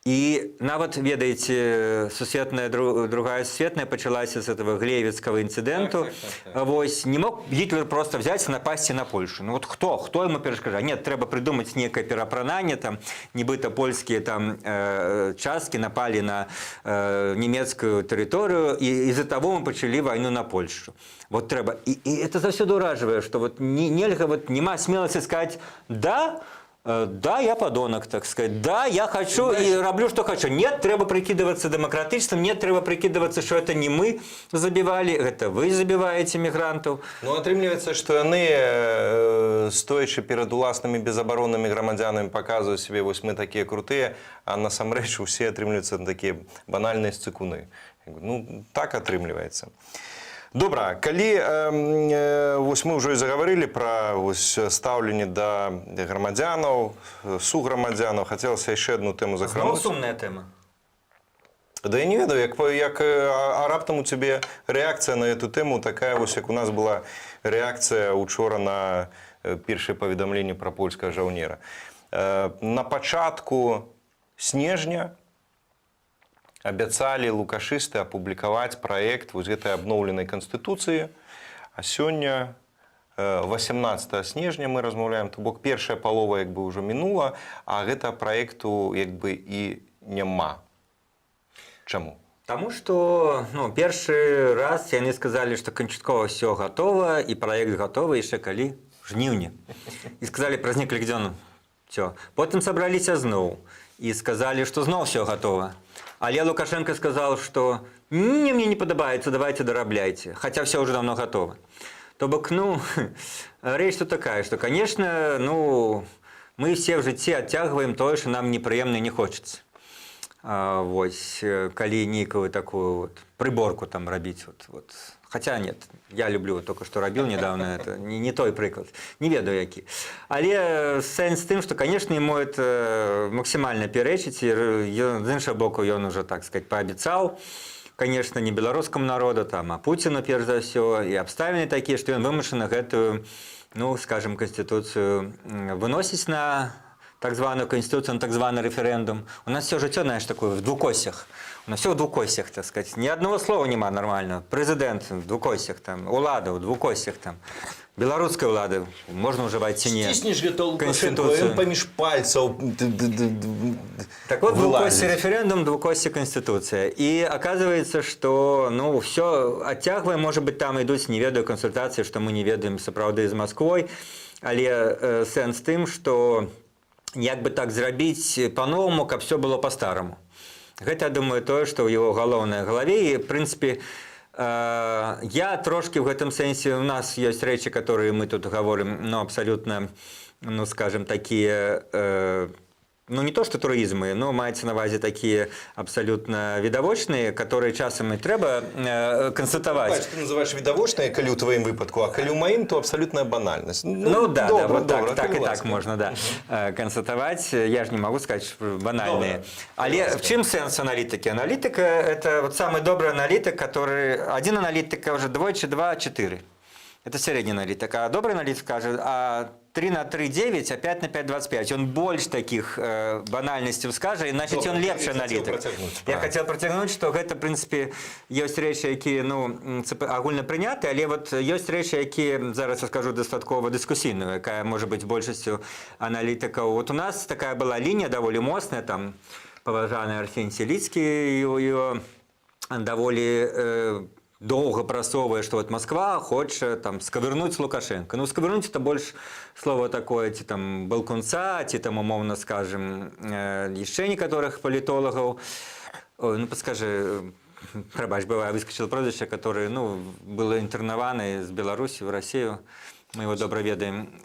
І нават, ведаеце, сусветная другая сусветная пачалася з этого глейвіцкага інцыдэнту. Так. Вось не мог Гітлер просто взять и напасці на Польшу. Ну вот хто ему перашкаджае? Нет, трэба прыдумаць некае перапрананне там, нібыта польскія там часткі напалі на нямецкую тэрыторыю, і из-за того мы пачалі вайну на Польшу. Вот трэба і это заўсёды ўражвае, что вот не, нельга, вот няма смеласці сказать: да, да, я подонок, так сказать. Да, я хочу и раблю, что хочу. Нет, трэба прикидываться дэмакратычным, нет, трэба прикидываться, что это не мы забивали, это вы забиваете мигрантов. Ну, атрымліваецца, што яны, стоячы перад уласнымі безабароннымі грамадзянамі, паказваюць сябе: вось мы такія крутыя, а насамрэч усе атрымліваюцца такія банальныя сцыкуны. Ну, так атрымліваецца. Добра, калі вось мы ўжо і загаварылі пра вось стаўленне да грамадзянаў, суграмадзянаў, хацелася яшчэ одну тэму Зноў закрануць. сумная тэма. Да я не ведаю, як, а раптам у цябе рэакцыя на эту тэму такая вось, як у нас была рэакцыя учора на першае паведамленне пра польскага жаўнера. На пачатку снежня абяцалі лукашысты апублікаваць праект вось гэтай абноўленай канстытуцыі, а сёння 18 снежня мы размаўляем, то бок першая палова як бы ўжо мінула, а гэта праекту як бы і няма. Чаму? Таму што, ну, першы раз яны сказалі, што канчаткова всё гатова і праект гатовы яшчэ калі в жніўні. І сказалі, праз некалькі дзён всё. Потым сабраліся зноў і сказалі, што зноў всё гатова. Але Лукашенко сказал, што не, мне не падабаецца, давайте дарабляйце, хотя всё уже давно готово. То бок, ну, рэч тут такая, што, конечно, ну, мы все ў жыцці адцягваем тое, што нам непрыемна, не хочацца. Вось, калі нейкую такую вот прыборку там рабіць, вот. Хотя нет, я люблю, вот только что рабіў недавно, это не той прыклад, не ведаю які. Але сэнс тым, што, конечно, ему это максімальна пярэчыць, і ён, з іншага боку, ён уже, так сказать, паабяцаў, конечно, не беларускаму народу, там, а Пуціну перш за ўсё, і абставіны такія, што ён вымушаны гэтую, ну, скажем, канстытуцыю выносіць на так званую конституцию, на так званы рэферэндум. У нас всё жыццё, знаешь, такое в двукоссях. У нас всё в двукоссях, так сказать. Ни одного слова нема нормального. Президент в двукоссях, там, улада в двукоссях, там. Беларуская ўлада, можна ўжываць ці не. Сціснеш гэта Лукашенко, Канстытуцыю. ён паміж пальцаў Так вот, вылазіць. двукоссі рэферэндум, двукоссі канстытуцыя. І оказывается, что, ну, всё адцягвае, может быть, там ідуць, не ведаю, кансультацыі, што мы не ведаем, сапраўды з Масквой, але сэнс тым, што як бы так зрабіць по-новаму, каб всё было по-старому. Гэта, я думаю, тое, што ў его галоўнай галаве, і, в прынцыпе, я трошки в гэтым сэнсе, у нас ёсць рэчы, которые мы тут гаворым, ну, абсалютна, ну, скажем, такія, ну, не то что труізмы, но маецца на увазе такія абсалютна відавочныя, которые часам і трэба канстатаваць. Бач, ты называешь відавочныя, калі ў тваім выпадку, а калі ў маім, то абсалютная банальнасць. Ну, да, добра, да, вот добра, так, так калі і так ласка. можна, да, канстатаваць. Я ж не могу сказать, что банальные. Добра. Але Ласка. в чым сэнс аналітыкі? Аналітыка — это вот самый добрый аналітык, который... Один аналітык уже двойчы, два, чатыры. Это сярэдні аналітык. А добрый аналітык скажа: а 3 на 3 — 9, а 5 на 5 — 25. Он больш таких банальнасцяў скажа, і значит, Добра, ён лепшы ты хацеў аналітык. працягнуць, Я правильно. хотел працягнуць, што гэта, в прынцыпе, ёсць рэчы, якія, ну, агульна прыняты, але вот ёсць рэчы, якія зараз я скажу дастаткова дыскусійную, якая можа быць большасцю аналітыкаў. Вот у нас такая была лінія даволі моцная, там паважаны Арсень Селіцкі ее даволі доўга прасоўвае, што вот Москва хоча там сковырнуть Лукашенко. Ну, сковырнуть — это больш слово такое, ці там Балкунца, ці там, умоўна скажем, яшчэ некаторых палітолагаў. Ой, ну, подскажи, прабач, бывае, выскочил прозвище, который, ну, был интернаваны з Беларусі в Россию. Мы его добра ведаем.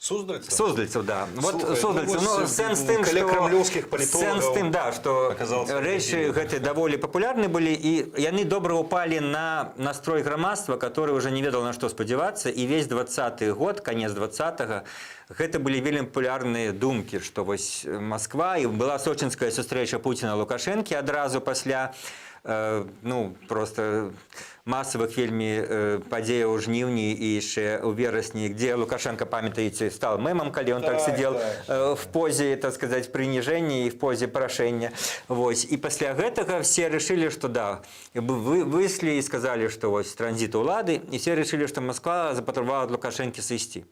Суздальцаў? Суздальцаў, да. Вот Слухай, Суздальцаў. ну, Ну, вось, сэнс тым, каля што крамлёўскіх палітолагаў сэнс тым, да, што аказаўся рэчы Владимир. гэты даволі папулярны былі, і яны добра ўпалі на настрой грамадства, который уже не ведал, на што спадзявацца, і весь 20-ы год, конец 20-го, гэта былі вельмі папулярныя думкі, што вось Москва, і была сочынская сустрэча Пуціна, Лукашэнкі адразу пасля ну, просто масавых вельмі падзеяў у жніўні і яшчэ ў верасні, где Лукашенко, памятаеце, стал мемам, калі он так, сидел в позе, так сказать, прыніжэння і в позе прашэння. Вось. І пасля гэтага все решили, что да, вы выйшлі і сказали, что вось транзит улады, і все решили, что Москва запатрабавала ад Лукашэнкі сысці.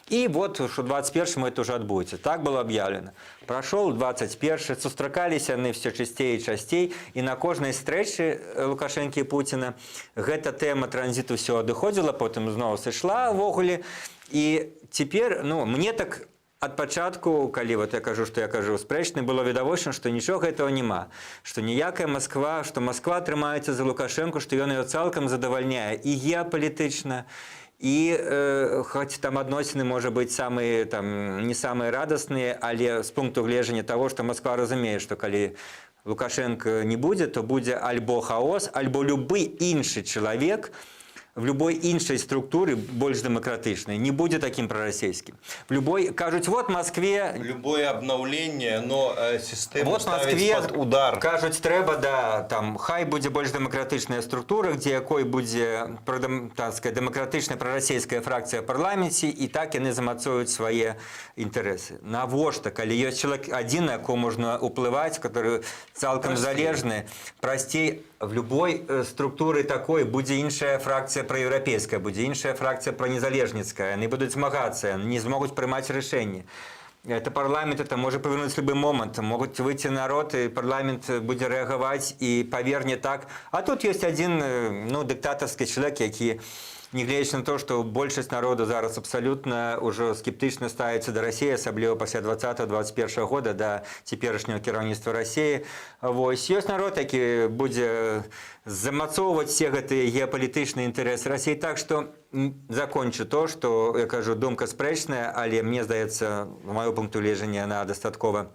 І вот, что 21 это уже адбудзецца. Так было объявлено. Прошел 21, сустракаліся яны все часцей і часцей, і на кожнай стрэчы Лукашэнкі і Пуціна гэта тэма транзіту все адыходзіла, потым зноў сышла ўвогуле. І цяпер, ну, мне так ад пачатку, калі вот я кажу, што я кажу спрэчны, было відавочна, што нічога этого няма, што ніякая Москва, што Москва трымаецца за Лукашэнку, што ён ее цалкам задавальняе і геапалітычна, і хоць там адносіны, можа быць, самыя там не самыя радасныя, але з пункту гледжання того, што Москва разумее, што калі Лукашенко не будзе, то будзе альбо хаос, альбо любы іншы чалавек в любой іншай структуры, больш дэмакратычнай, не будзе такім прарасійскім. В любой, кажуць, вот Москве Любое обновление, но систему вот ставить Москве под удар. Кажуць, трэба, да, там хай будзе больш дэмакратычная структура, дзе якой будзе так сказать, дэмакратычная прарасійская фракцыя ў парламенце, і так яны замацуюць свае інтарэсы. Навошта, калі ёсць чалавек адзін, на якого можна уплываць, который цалкам Прасцей. залежны, прасцей в любой структуры такой будзе іншая фракцыя. фракцыя праеўрапейская, будзе іншая фракцыя пранезалежніцкая. Яны будуць змагацца, не змогуць прымаць рашэнні. Это парламент, это можа павярнуць любы момант, могуць выйти народ, і парламент будзе рэагаваць і паверне так. А тут ёсць адзін ну, дыктатарскі чалавек, які, нягледзячы на то, што большасць народу зараз абсалютна ўжо скептычна ставіцца да Расіі, асабліва пасля 20-21 года, да цяперашняга кіраўніцтва Расіі. Вось ёсць народ, які будзе замацоўваць все гэтыя геапалітычныя інтарэсы Расіі. Так што закончу то, што я кажу, думка спрэчная, але мне здаецца, з майго пункту гледжання, яна дастаткова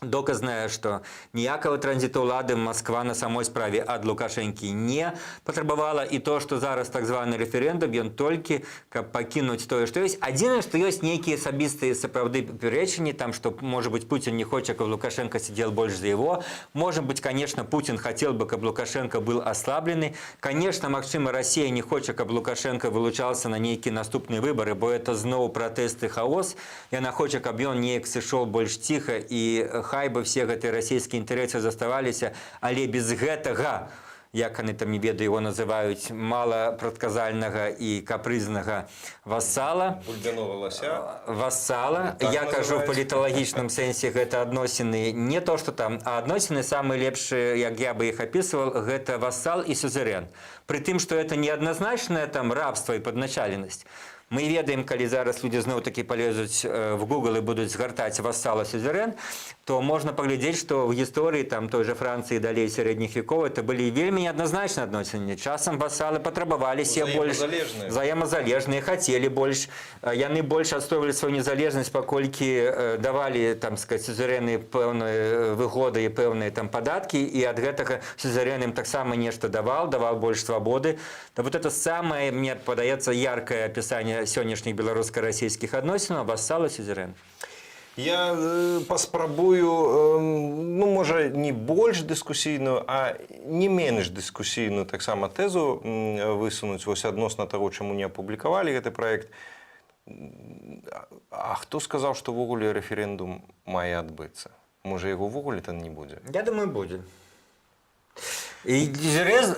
доказная, што ніякага транзіту ўлады Масква на самой справе ад Лукашэнкі не патрабавала, і то, што зараз так званы рэферэндум, ён толькі каб пакінуць тое, што ёсць. Адзінае, што ёсць нейкія асабістыя сапраўды пярэчанні там, што, может быть, Путин не хоча, каб Лукашенко сидел больше за его. Может быть, конечно, Путин хотел бы, каб Лукашенко был ослаблены. Конечно, магчыма, Россия не хоча, каб Лукашенко вылучался на нейкія наступныя выборы, бо это зноў пратэсты, хаос. Яна хоча, каб ён неяк сышоў больш ціха, і хай бы все гэтыя расійскія інтарэсы заставаліся, але без гэтага, як яны там, не ведаю, его называюць, малапрадказальнага і капрызнага васала. Бульбянога лася. Васала. Так Я кажу, в называюць. паліталагічным сэнсе гэта адносіны не то что там, а адносіны самыя лепшыя, як я бы іх апісваў, гэта васал і сюзерен. Пры тым, што это неадназначнае там рабства і падначаленасць. Мы ведаем, калі зараз людзі зноў-такі палезуць в Google і будуць згартаць васала, сюзерен, то можна паглядзець, што ў гісторыі там той же Францыі, далей сярэдніх векоў, это былі вельмі неадназначныя адносіны. Часам васалы патрабаваліся больш Узаемазалежныя. Взаемазалежныя, хацелі больш, яны больш адстойвалі сваю незалежнасць, паколькі давалі, там сказать, сюзерены пэўныя выгоды і пэўныя там падаткі, і ад гэтага сюзерен ім таксама нешта давал, давал больш свабоды. Да, вот это самое, мне падаецца, яркае апісанне сённяшніх беларуска-расійскіх адносінаў: васала, сюзерен. Я паспрабую, ну, можа, не больш дыскусійную, а не менш дыскусійную таксама тэзу высунуць вось адносна таго, чаму не апублікавалі гэты праект. А хто сказаў, што ўвогуле рэферэндум мае адбыцца? Можа, яго ўвогуле там не будзе? Я думаю, будзе. І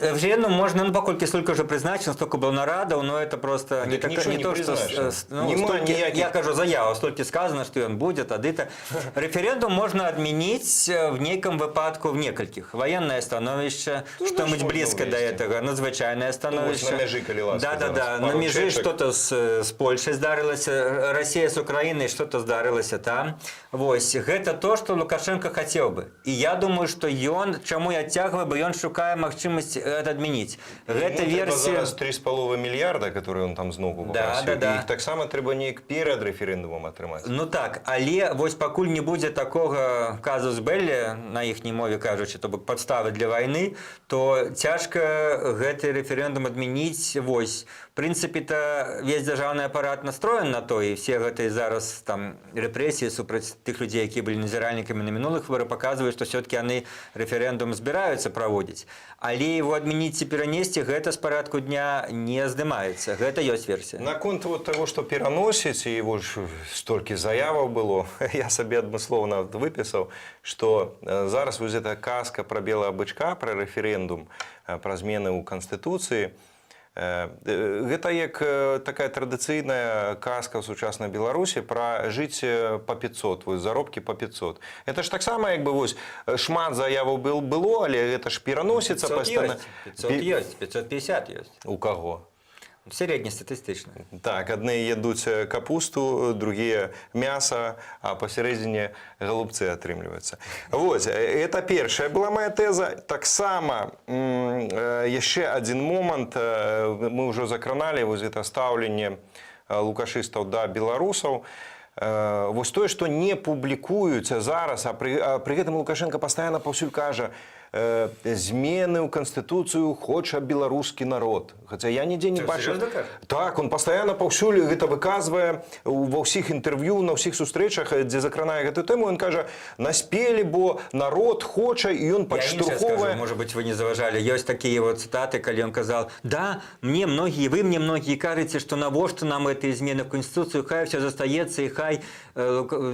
референдум можно, ну, паколькі столько уже прызначана, столько было нарадаў, но это просто не, Так так, нічого не не то, что прызначана. Ну, Нема столькі, я кажу, заяву, столькі сказано, что ён будзе, тады-то. Рэферэндум можна адмяніць в нейкам выпадку, в некалькіх. Военное становішча, Ну, что-нибудь значит, можно близко до увесці. этого, надзвычайнае становішча. На мяжы, калі ласка, Да, зараз да, на пару мяжы чэчак. что-то с Польшай здарылася, Россия с Украиной, что-то здарылася там. Вось, гэта то, что Лукашенко хотел бы. І я думаю, что ён, чаму я адцягваю, бо ён шукае магчымасць это адмяніць. Гэта Яму трэба версія. зараз 3,5 мільярда, которые он там знову попросіў. Да. І іх таксама трэба неяк перад рэферэндумам атрымаць. Ну так, але вось пакуль не будзе такога казус беллі, на іхняй мове кажучы, то бок падставы для вайны, то цяжка гэты рэферэндум адмяніць. Вось. В прынцыпе-то весь дзяржаўны апарат настроен на то, і все гэтыя зараз там рэпрэсіі супраць тых людзей, якія былі назіральнікамі на мінулых выборах, паказваюць, што все-таки яны рэферэндум збіраюцца праводзіць. Але его адмяніць ці перанесці, гэта з парадку дня не здымаецца. Гэта ёсць версія. Наконт вот того, что пераносіць, і его ж столькі заяваў было, я сабе адмыслоўна выпісаў, што зараз вось эта казка пра белага бычка, пра рэферэндум, пра змены ў канстытуцыі, гэта як такая традыцыйная казка ў сучаснай Беларусі пра жыць па 500, вось заробкі па 500. Это ж таксама як бы вось шмат заяваў было, але гэта ж пераносіцца 500 пастана. ёсць, 500 ёсць, 550 ёсць. У каго? Сярэднестатыстычна. Так, адны ядуць капусту, другія мяса, а пасярэдзіне галубцы атрымліваюцца. Вось, это першая была моя тэза. Таксама яшчэ адзін момант, мы ўжо закраналі вось гэта стаўленне лукашыстаў да беларусаў. Вось тое, што не публікуюцца зараз, а пры гэтым Лукашенко пастаянна паўсюль кажа, змены ў канстытуцыю хоча беларускі народ. Хаця я нідзе не Це бачу. серьезно кажа? Так, он пастаянна паўсюль гэта выказвае ва ўсіх інтэрв'ю, на ўсіх сустрэчах, дзе закранае гэтую тэму, ён кажа: наспелі, бо народ хоча, і ён Я іншае скажу, падштурхоўвае. может быть, вы не заўважалі. Есть такие вот цитаты, калі он казал: да, мне многие, вы мне многие кажаце, что навошта нам это измены в Конституцию, хай все застаецца, і хай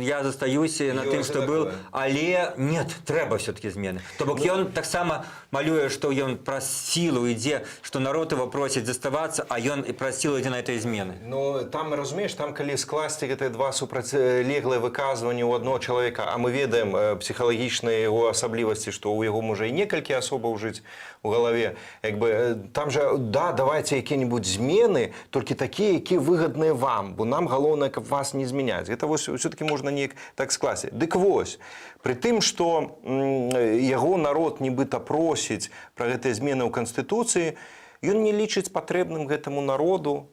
я застаюся на Ёсць тым, что был, такое. але нет, трэба все-таки змены. То бок ён Ён таксама малюе, што ён праз сілу ідзе, што народ его просіць заставацца, а ён і праз сілу ідзе на этой змены. Ну, там, разумееш, там, калі скласці гэтыя два супрацьлеглыя выказванні ў адно чалавека, а мы ведаем псіхалагічныя яго асаблівасці, што ў яго можа і некалькі асобаў жыць у галаве, як бы, там жа, да, давайте якія-нибудь змены, толькі такія, якія выгадныя вам, бо нам галоўнае, каб вас не змяняць. Гэта вось все-таки можна неяк так скласці. Дык вось, пры тым, што яго народ нібыта просіць пра гэтыя змены ў канстытуцыі, ён не лічыць патрэбным гэтаму народу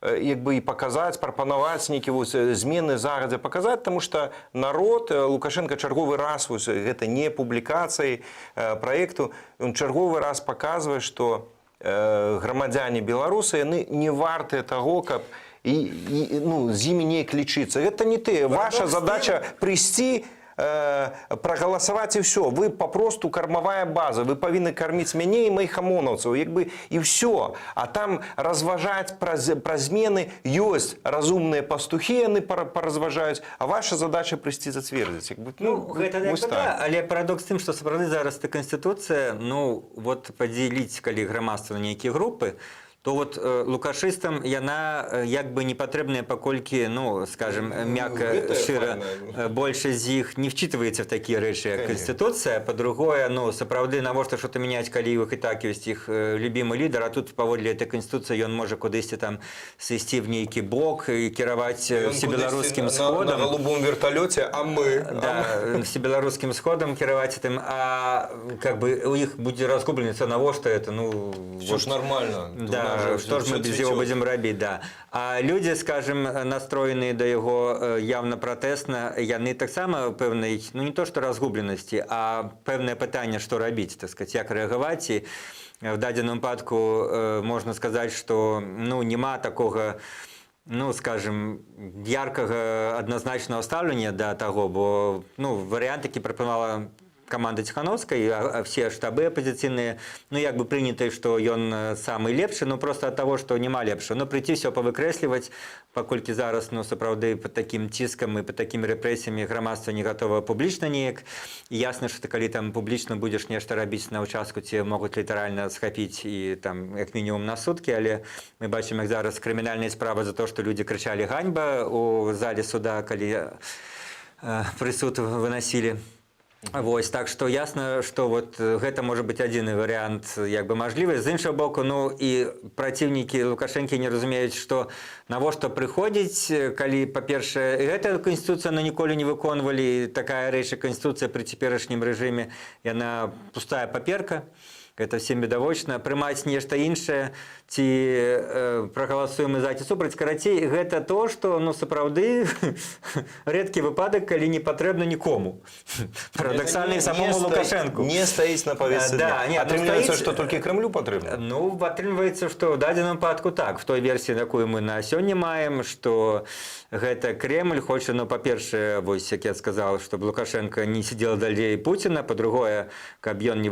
як бы і паказаць, прапанаваць нейкі вось змены загадзя паказаць, таму што народ Лукашенко чарговы раз вось гэта не публікацыяй праекту, ён чарговы раз паказвае, што грамадзяне беларусы, яны не вартыя таго, каб і, ну, з імі неяк лічыцца. Гэта не ты. Ваша задача прыйсці, прагаласаваць, і ўсё. Вы папросту кармавая база, вы павінны карміць мяне і маіх амонаўцаў, як бы, і ўсё. А там разважаць пра змены, ёсць разумныя пастухі, яны паразважаюць, а ваша задача прыйсці зацвердзіць. Як бы, Ну, гэта як вось бы, так. да, але парадокс тым, што сапраўды зараз та канстытуцыя, ну, вот падзяліць калі грамадства на нейкія групы, то вот лукашыстам яна як бы не патрэбная, паколькі, ну, скажем, мякка, Гэта шчыра, файна. Большасць з іх не вчитываецца в такія рэчы, як Конечно. канстытуцыя. Па-другое, ну, сапраўды, навошта что-то мяняць, калі ў іх і так ёсць іх любімы лідар, а тут паводле этой канстытуцыі ён можа кудысьці там сысці в нейкі бок і кіраваць Ён всебеларускім кудысьці на сходам. голубом верталёце, а мы? Да, всебеларускім сходам кіраваць тым, а как бы у іх будзе разгубленіцца, навошта это, ну, Все вот, ж нормально. Да, что ж мы без его будем рабіць, да. А людзі, скажем, настроеныя да яго явно пратэсна, яны таксама пэўнай, ну, не то што разгубленасці, а пэўнае пытанне, што рабіць, так сказать, як рэагаваць. І в дадзеным выпадку можна сказаць, што, ну, няма такога, ну, скажем, яркага адназначнага стаўлення да таго, бо, ну, варыянт, які прапанавала каманда Ціхановскай, а все штабы апозіцыйныя, ну, як бы прынята, што ён самы лепшы, ну, просто ад таго, што няма лепшага. Ну, прыйти все павыкрэсліваць, паколькі зараз, ну, сапраўды под такім ціскам і под такімі рэпрэсіямі грамадства не гатова публічна неяк. І ясна, што ты калі там публічна будзеш нешта рабіць на ўчастку, ці могуць літаральна схапіць і там як мінімум на суткі, але мы бачым, як зараз крымінальная справа за то, што людзі крычалі «ганьба» у зале суда, калі прысуд выносілі. Вось, так што ясна, што вот гэта можа быць адзіны варыянт як бы мажлівы. З іншага боку, ну, і праціўнікі Лукашэнкі не разумеюць, што навошта прыходзіць, калі, па-першае, гэта канстытуцыя на ніколі не выконвалі, такая рэч, як канстытуцыя пры цяперашнім рэжыме, яна пустая паперка. Гэта всем відавочна. Прымаць нешта іншае ці прагаласуем мы за ці супраць, карацей, гэта то, што, ну, сапраўды рэдкі выпадак, калі не патрэбна нікому. Парадаксальна, і самому Лукашэнку. Не стаіць на павестцы Да, дня. не, ну, Атрымліваецца, стаіць- што толькі Крамлю патрэбна. Ну, атрымліваецца, што ў дадзеным выпадку так, в той версіі, якую мы на сёння маем, што гэта Кремль хоча, ну, па-першае, вось, як я сказал, чтобы Лукашенко не сидел далей Пуціна, па-другое, каб ён не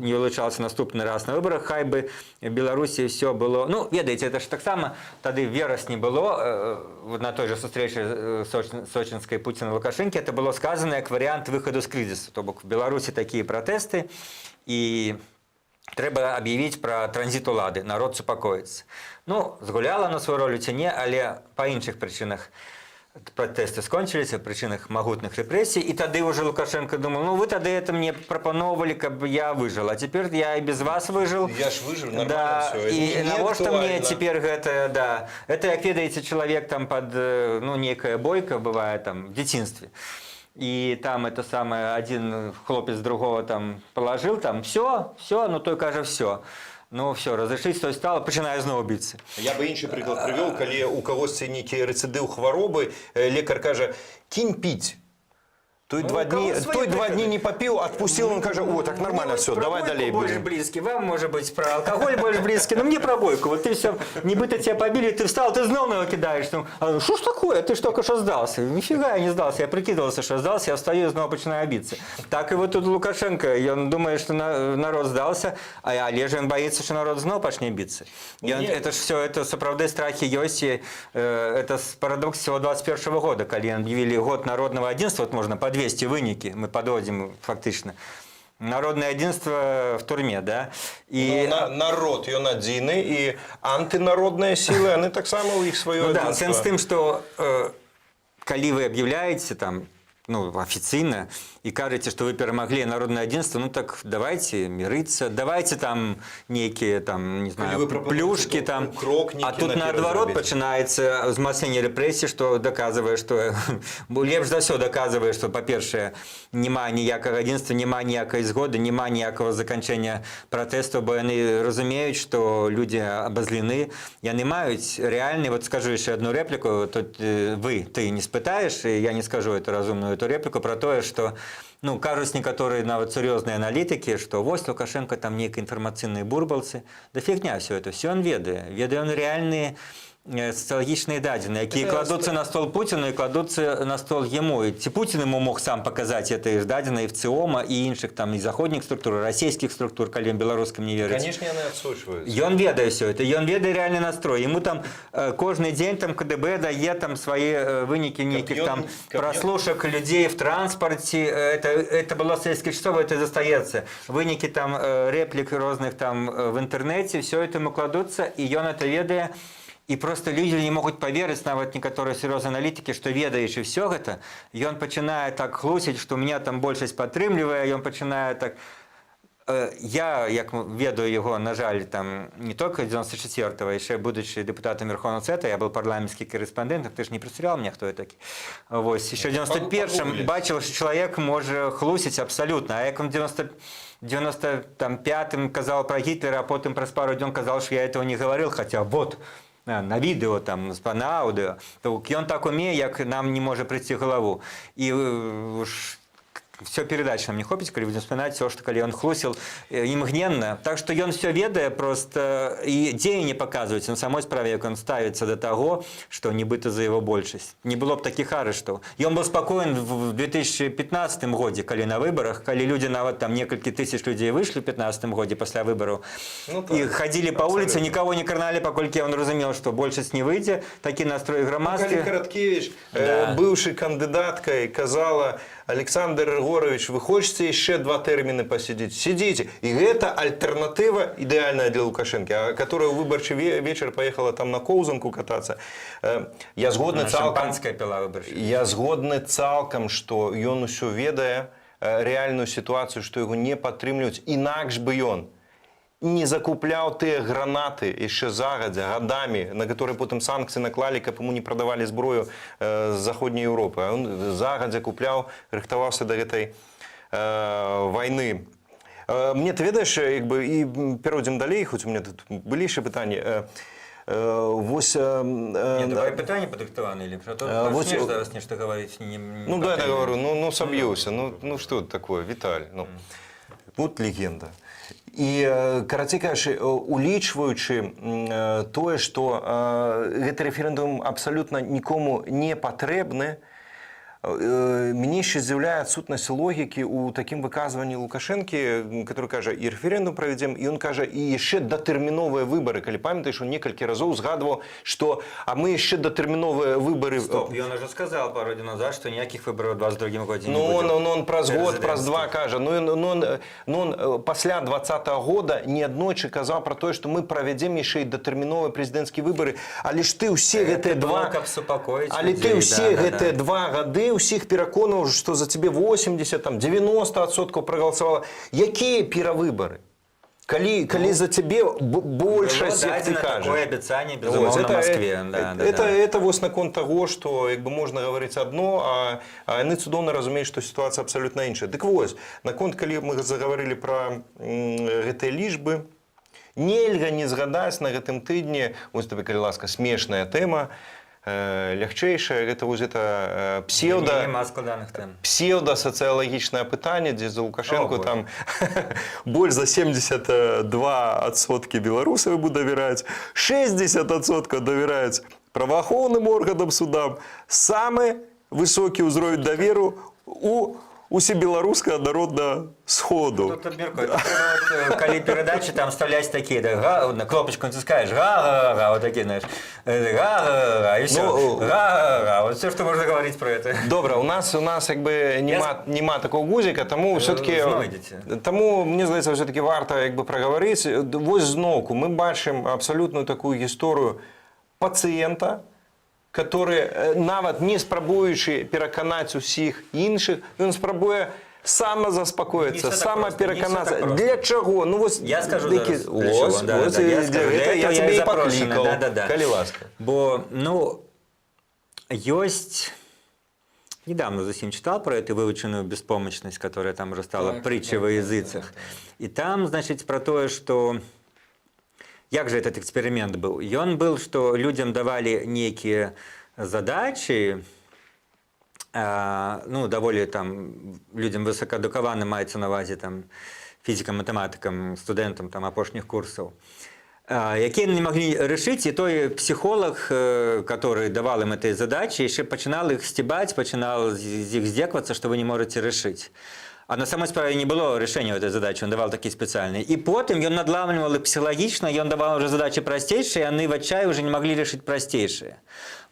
вылучаўся наступны раз на выборах, хай бы в Беларусі все было. Ну, ведаеце, это ж таксама тады в верасні было, вот на той же сустрэчы сочинской Пуціна Лукашэнкі, это было сказано як варыянт выхаду з крызісу. То бок в Беларусі такія пратэсты, і трэба аб'явіць пра транзіт улады, народ супакоіцца. Ну, згуляла на сваю ролю ці не, але па іншых прычынах пратэсты скончыліся, прычынах магутных рэпрэсій, і тады ўжо Лукашенко думал: ну, вы тады это мне прапаноўвалі, каб я выжил, а цяпер я і без вас выжил. Я ж выжыў, нормально Да, всё. і Не навошта мне актуальна. цяпер гэта, да. Это, як ведаеце, чалавек там под, ну, некая бойка бывае там в дзяцінстве. І там это самое, один хлопец другого там положил, там все, все, ну, той кажа: все. Ну все, разышлись, той стал, пачынае зноў біцца. Я бы іншы прыклад прывёў, калі у кагосьці нейкі рэцыдыў хваробы, лекар кажа: «Кінь піць». Той Ну, два у кого дні, свои той 2 прыклады. дні не папіў, адпусціў, он кажа: «О, так нормально все, Мне давай вот про далей бойку больше будем». Близкий. Вам, может быть, про алкоголь больше близкий, но мне про бойку. Вот ты все, нібыта тебя побили, ты встал, ты знал, на его кидаешь. Ну, а что ж такое? Ты ж только что сдался. Нифига я не сдался. Я прикидывался, что сдался, я встаю и снова начинаю биться. Так и вот тут Лукашенко, и он думает, что народ сдался, а але же он боится, что народ снова начнет биться. И он, Не. это ж все, это сапраўды страхи ёсць, и это парадокс всего 21 года, калі объявили год народного единства, вот можно подвести вынікі, мы подводим фактычна. Народное единство в турме, да? І Ну, народ ён адзіны, і антынародныя сілы, яны таксама, ў іх сваё Ну, да, адзінства. сэнс тым, што калі вы аб'яўляеце там, ну, афіцыйна і кажаце, што вы перамаглі, народнае адзінства, ну так давайте мірыцца, давайте там нейкія там, не знаю, вы прапануеце, плюшки то там. крок нейкі А тут наперад наадварот зрабіць. пачынаецца ўзмацненне рэпрэсій, што даказвае, што лепш за ўсё даказвае, што, па-першае, няма ніякага адзінства, няма ніякай згоды, няма ніякага заканчэння пратэсту, бо яны разумеюць, што людзі абазлены, яны маюць рэальны, вот скажу яшчэ одну рэпліку, тут ты не спытаеш, і я не скажу эту разумную эту рэпліку про тое, што, ну, кажуць некаторыя нават сур'ёзныя аналітыкі, што вось Лукашенко там нейкай інфармацыйнай бурбалцы. Да фігня все это, все он ведае. Ведае он рэальныя сацыялагічныя дадзеныя, якія кладуцца на стол Пуціну і кладуцца на стол яму. І ці Пуцін ему мог сам паказаць гэтыя ж дадзеныя ВЦИОМа і іншых там, і заходніх структур, расійскіх структур, калі ён беларускам не верыць? Конечно, яны адсочваюць. Ён ведае все это, ён ведае рэальны настрой. Ему там кожны дзень там КДБ дае там свае вынікі нейкіх там праслушак людзей в транспарце. Это было сельскіх часов, это застаецца. Вынікі там рэплік розных там в інтэрнэце, все это ему кладуцца, і ён это ведае. І просто людзі не могуць паверыць, нават некаторыя сур'ёзныя аналітыкі, што, ведаючы все гэта, ён пачынае так хлусіць, што у меня там большасць падтрымлівае, ён пачынае так. Я, як ведаю его, на жаль, там не только 94-го, еще будучи депутатом Верховного Совета, я был парламентский корреспондент, ты же не представлял меня, кто я такі. Вось, еще в 91-м Погуглить. бачил, что человек может хлусить абсолютно. А як он в 95-м казал про Гитлера, а потом праз пару дней казал, что я этого не говорил, хотя вот на відэо там, на аўдыо, то ён так умее, як нам не можа прыйсці галаву. І уж все передач нам не хопіць, калі будем вспоминать все, что калі ён хлусіл імгненна. Так что ён все ведае, просто і дзеянні паказваюць на самой справе, як он ставіцца да таго, что нібыта за его большасць. Не было б такіх арыштаў. Ён был спакоен в 2015 годзе, калі на выбарах, калі людзі, нават там некалькі тысяч людзей выйшлі в 15 годзе пасля выбараў Ну, так, і хадзілі па вуліцы, абсолютно. никого не краналі, паколькі он разумеў, што большасць не выйдзе, такі настрой Ну, калі грамадстве. Караткевич, Да. быўшы кандыдаткай, казала: «Александр Григорович, вы хочаце яшчэ два тэрміны пасядзець? Сидите». І гэта альтэрнатыва ідэальная для Лукашэнкі, а которая ў выбарчы вечар поехала там на коўзанку катацца. Я згодны цалкам. Шампанское пила выбаршчыца. Я згодны цалкам, што ён усё ведае, рэальную сітуацыю, што яго не падтрымліваюць, інакш бы ён не закупляў тыя гранаты яшчэ загадзя, гадамі, на которые потым санкцыі наклалі, каб ему не прадавалі зброю з Заходняй Еўропы. А он загадзя купляў, рыхтаваўся да гэтай вайны. Мне, ты ведаеш, як бы і перайдзем далей, хоць у меня тут былі яшчэ пытанні. Вось, Не, давай пытанне падрыхтаваныя лепш, а то пачнеш зараз нешта гаварыць не Ну па да, я тэме. говорю, ну собьешься. Ну что это такое, Виталь? Ну, вот легенда. І, карацей кажучы, улічваючы тое, што гэты рэферэндум абсалютна нікому не патрэбны, мяне яшчэ здзіўляе адсутнасць логікі ў такім выказванні Лукашэнкі, который кажа: «І рэферэндум правядзем», і он кажа: «І яшчэ датэрміновыя выбары». Калі памятаеш, он некалькі разоў згадваў, што а мы яшчэ датэрміновыя выбары. Стоп, ён уже сказал пару дней назад, что никаких выборов в 22 году не Ну, будет. он праз год, праз два Прэзідэнцкіх. кажа. Ну, он пасля 20-го года неаднойчы казаў про тое, што мы правядзем яшчэ і датэрміновыя прэзідэнцкія выбары. Але ж ты ўсе Это гэтыя было, два каб супакоіць Але ты людзей, ўсе да. гэтыя 2 гады ўсіх пераконаў, што за цябе 80, там 90% прагаласавала. Якія перавыбары? Калі за цябе большасць, Было як ты дадзена кажаш. такое абяцанне, Вось, безумоўна, Москве. Да, это, да. это вось наконт таго, што як бы можна гаварыць адно, а яны цудоўна разумеюць, што сітуацыя абсалютна іншая. Дык вось, наконт, калі мы загаварылі пра гэтыя лічбы, нельга не згадаць на гэтым тыдні, вось табе, калі ласка, смешная тэма, лягчэйшая, гэта вось это псеўда Няма складаных тэм. псеўдасацыялагічнае пытанне, дзе за Лукашенко О, Боже. там больш за 72% беларусаў яму давяраюць, 60% давяраюць праваахоўным органам, судам, самы высокі ўзровень даверу у Усебеларускага народнага сходу. Тут абмяркуй. Тут трэба вот, калі перадачы там вставлять такие, да, га, на кнопочку натискаешь, га-га-га, вот такие, знаешь, га-га-га, и все. Ну, Га-га-га, вот все, что можно говорить про это. Добра, у нас як бы няма такого гузіка, таму все-таки Знойдзеце. Таму мне здаецца, все-таки варта як бы прагаварыць. Вось зноўку мы бачым абсалютную такую гісторыю пацыента, который, нават не спрабуючы пераканаць усіх іншых, ён спрабуе самазаспакоіцца, Не всё так просто, не всё самапераканацца. так просто. Для чаго? Ну вось Я скажу зараз, для Ось, чого. Да, ось, да, я і скажу. для Для гэта я этого я цябе і і запрошаны. паклікаў. Да. Калі ласка. Бо, ну, ёсць. Недавно зусім читал про эту выученную беспомощность, которая там уже стала притчей во языцах. И там, значит, про то, что. Як же этот эксперимент был? Ён был, что людям давали некие задачи, ну, даволі там людям высокаадукаваным, маецца на увазе там фізікам, матэматыкам, студэнтам там апошніх курсаў, якія не маглі рашыць, і той псіхолог, который давал им этой задачи, яшчэ пачынал іх сцібаць, пачынал з іх здзеквацца, что вы не можете решить. А на самой справе не было решения этой задачи, он давал такие специальные. И потом ён надламливал их психологично, и он давал уже задачи простейшие, и они в отчаянии уже не могли решить простейшие.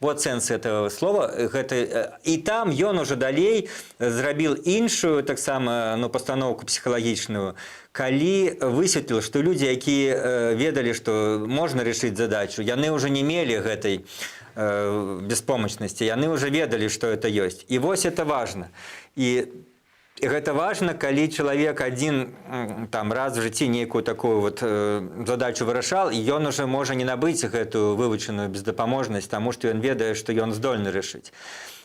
Вот сэнс этого слова. Гэта, і там ён уже далей зрабіў іншую таксама, ну, пастаноўку псіхалагічную, калі высветліў, што людзі, якія ведалі, што можна решить задачу, яны уже не мелі гэтай беспомощности, яны уже ведалі, что это ёсць. І вось это важно. І гэта важно, калі чалавек адзін там раз в жыцці нейкую такую вот задачу вырашал, і ён уже можа не набыць гэтую вывучаную бездапаможнасць, таму што ён ведае, што ён здольны рашыць.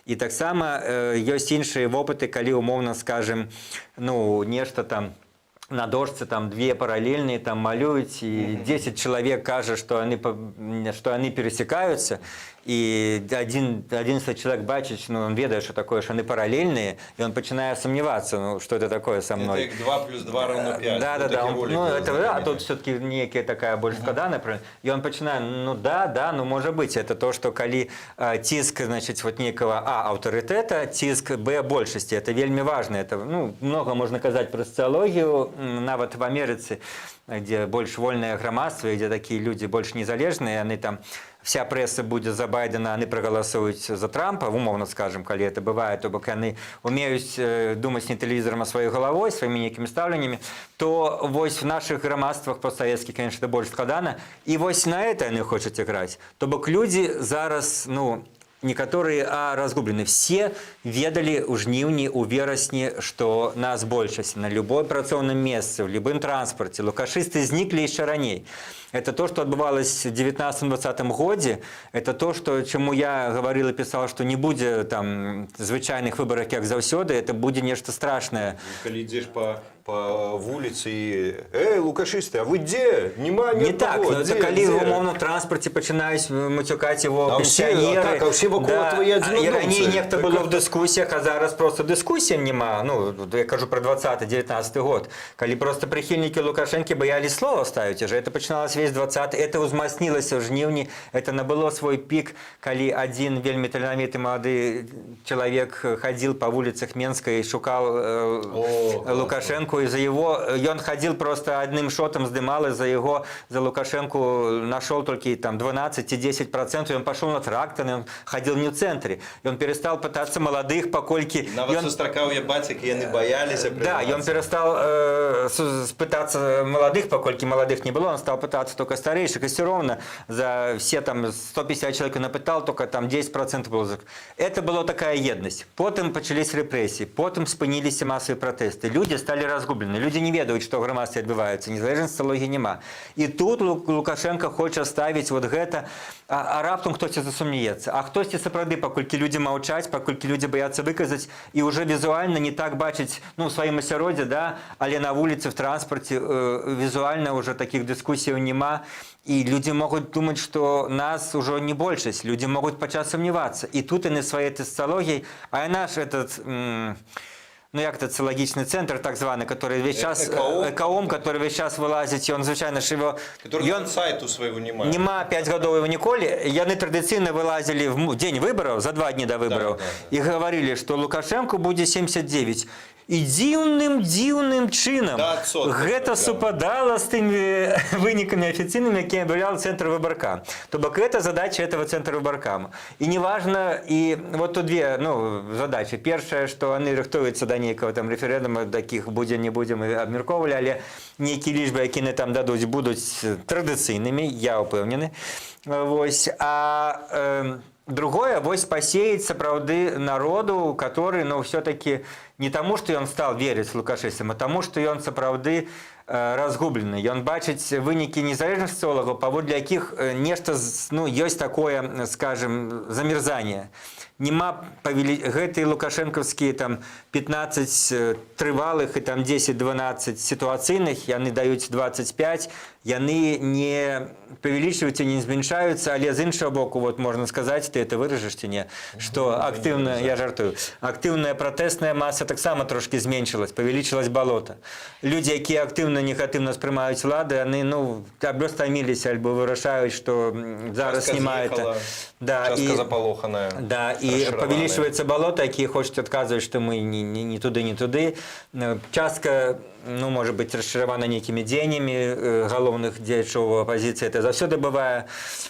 І таксама ёсць іншыя вопыты, калі, умоўна скажем, ну, нешта там на дошцы там две параллельные там малююць, і 10 чалавек кажа, что яны пересекаются, і один 11 чалавек бачыць, ну, он ведае, что такое, что яны параллельныя, і он пачынае сомневаться: ну, что это такое со мной? Это 2 плюс 2 равно 5. Да. Он, ну, это, да, тут все-таки некая такая больш складаная, и он пачынае: ну да, ну, может быть, это то, что калі ціск, значит, вот некого А аўтарытэта, ціск Б большасці, это вельмі важно, это, ну, много можно казаць про социологию, нават в Амерыцы, где больш вольнае грамадства, где такія людзі больш незалежныя, яны там, вся пресса будзе за Байдена, они прагаласуюць за Трампа, умоўна скажем, калі это бывае, то бок яны умеюць думаць не тэлевізорам, а сваёй галавой, сваімі нейкімі стаўленнямі, то вось в наших грамадствах постсавецкіх, конечно, это больш складана. І вось на это яны хочуць іграць. То бок людзі зараз, ну, некаторыя разгублены. Все ведалі ў жніўні, у верасні, што нас большасць на любой працоўным месцы, в любым транспарце. Лукашысты зніклі яшчэ раней. Это то, что адбывалось в 19-20 годзе, это то, что, чаму я говорил и писал, что не будзе там звычайных выбарах, як заўсёды, это будзе нешта страшнае. Калі ідзеш па вуліцы і: «Эй, лукашысты, а вы дзе? Няма ні Не так, аднаго. но Дзе? это калі Дзе?» в умоўным транспарце пачынаюць мацюкаць его А ўсе, пенсіянеры. а так, а ўсе вакол твае І адзінадумцы. раней нехта Так, было в дыскусіях, а зараз просто дыскусіям няма. Ну, я кажу про 20-19 год. Калі просто прыхільнікі Лукашэнкі баялись слова ставіць уже. Это пачыналось весь 20, это ўзмацнілася ў жніўні, это набыло свой пік, калі адзін вельмі таленавіты малады чалавек хадзіл па вуліцах Менска і шукаў О, класна. Лукашенко, і за его ён хадзіл, просто адным шотам здымал, і за его, за Лукашенко нашел толькі там 12 ці 10%. Он пошел на трактор, он ходил не в центре, и он перестал пытаться молодых, паколькі Нават ён сустракаў я бацік, і яны баяліся Да, и он прызнацца. перестал пытаться молодых, паколькі молодых не было, он стал пытаться только старейших, и все равно за все там 150 человек он напытал, только там 10% было. Это была такая еднасць. Потым пачались рэпрэсіі, потым спыніліся масавыя пратэсты. Люди стали разгублены, люди не ведаюць, што ў грамадстве адбываецца, незалежнай сацыялогіі няма. І тут Лукашенко хоча ставіць вот гэта, а раптам хтосьці засумнеецца, а хтосьці сапраўды, паколькі людзі маўчаць, паколькі людзі баяцца выказаць і уже візуальна не так бачыць, ну, у сваім асяроддзе, да, але на вуліцы, в транспарце візуальна уже такіх дыскусіяў няма, і людзі могуць думаць, што нас ужо не большасць, людзі могуць пачаць сумнявацца. І тут яны сваёй сацыялогіяй, а яна ж этот, ну, як это, социологичный центр так званы, который весь час ЭКОМ? ЭКОМ, который весь час вылазіць, ён звычайна ж его Который ён сайту свайго не мае. Няма 5 гадоў его ніколі. Яны традыцыйна вылазілі в дзень выбараў, за 2 дні до выбараў, Да. і гаварылі, што Лукашенко будзе 79. І дзіўным, дзіўным чынам Да, адсотка, гэта прям. супадала з тымі вынікамі афіцыйнымі, якія аб'яўляў Цэнтрвыбаркам. То бок это задача этого Цэнтрвыбаркама. І неважна, і вот тут две, ну, задачи. Першае, што яны рыхтуюцца да нейкага там рэферэндума, такіх будзе, не будзе, мы абмяркоўвалі, але нейкія лічбы, якія яны там дадуць, будуць традыцыйнымі, я ўпэўнены. Вось. А другое, вось пасеяць сапраўды народу, который, ну, все-таки не таму, што ён стал верыць лукашыстам, а таму, што ён сапраўды разгублены. Ён бачыць вынікі незалежных сацыолагаў, паводле якіх нешта ну, ёсць такое, скажем, замерзанне. Нема гэтыя лукашэнкаўскія там 15 трывалых і там 10-12 сітуацыйных, яны даюць 25, яны не павялічваюцца, не змяншаюцца, але з іншага боку, вот можна сказаць, ты это выражаш ці не, што актыўная, я жартую, актыўная пратэсная маса таксама трошки зменшылась, павялічылась балота. Людзі, якія актыўна негатыўна спрымаюць улады, яны, ну, або стаміліся, альбо вырашаюць, што зараз Частка не з'ехала, это. Да, частка і, запалоханая. Да, і расчараваная. павялічваецца балота, якія хочуць адказваць, што мы не туды, не туды. Частка, ну, можа быць, расчаравана нейкімі дзеяннямі галоўных дзеячоў апазіцыі. Это заўсёды бывае.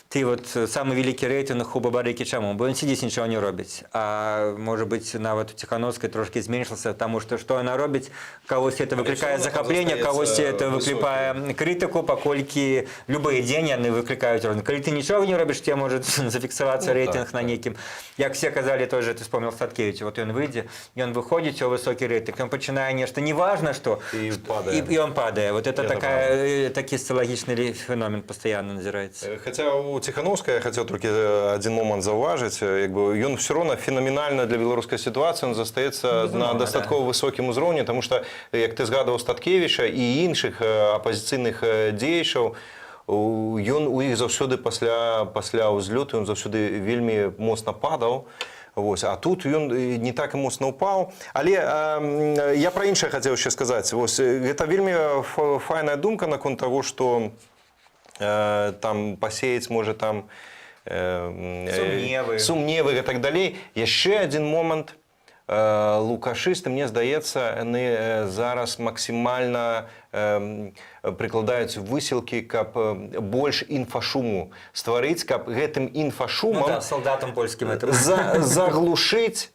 Ты вот самы вялікі рэйтынг у Бабарыкі чаму? Бо ён сидзіць, нічого не робіць. А можа быць, нават у Ціхановскай трошки зменшылася, таму што што яна робіць, кагосьці это Але выклікае ўсё роўна там захапленне, кагосьці застаецца это выклікае крытыку, паколькі любыя дзеянні яны выклікаюць розны. Калі ты нічога не робіш, тебе может зафіксавацца Ну, рэйтынг так, на так. нейкім. Як все казалі, той же ты вспомнил Статкевича, вот ён выйдзе, ён выходзіць у высокі рэйтынг, ён пачынае нешта, неважна што, І падае. і он падае. Вот это Это такая, такі сацыялагічны феномен пастаянна назіраецца. Хаця у Ціхановскай я хацеў толькі адзін момант заўважыць, як бы ён все роўна фенаменальна для беларускай сітуацыі, он застаецца на Безумоўна, дастаткова высокім узроўні, тому что, як ты згадваў Статкевіча і іншых апазіцыйных дзеячаў, ён у іх заўсёды пасля ўзлёту ён заўсёды вельмі моцна падаў. Вось, а тут ён не так і моцна ўпаў. Але я пра іншае хацеў яшчэ сказаць. Вось, гэта вельмі файная думка наконт таго, што там пасеяць можа там Сумневы. Сумневы і так далей. Яшчэ адзін момант. Лукашысты, мне здаецца, яны зараз максімальна прыкладаюць высілкі, каб больш інфашуму стварыць, каб гэтым інфашумам Ну, да, солдатам польскім это. Заглушыць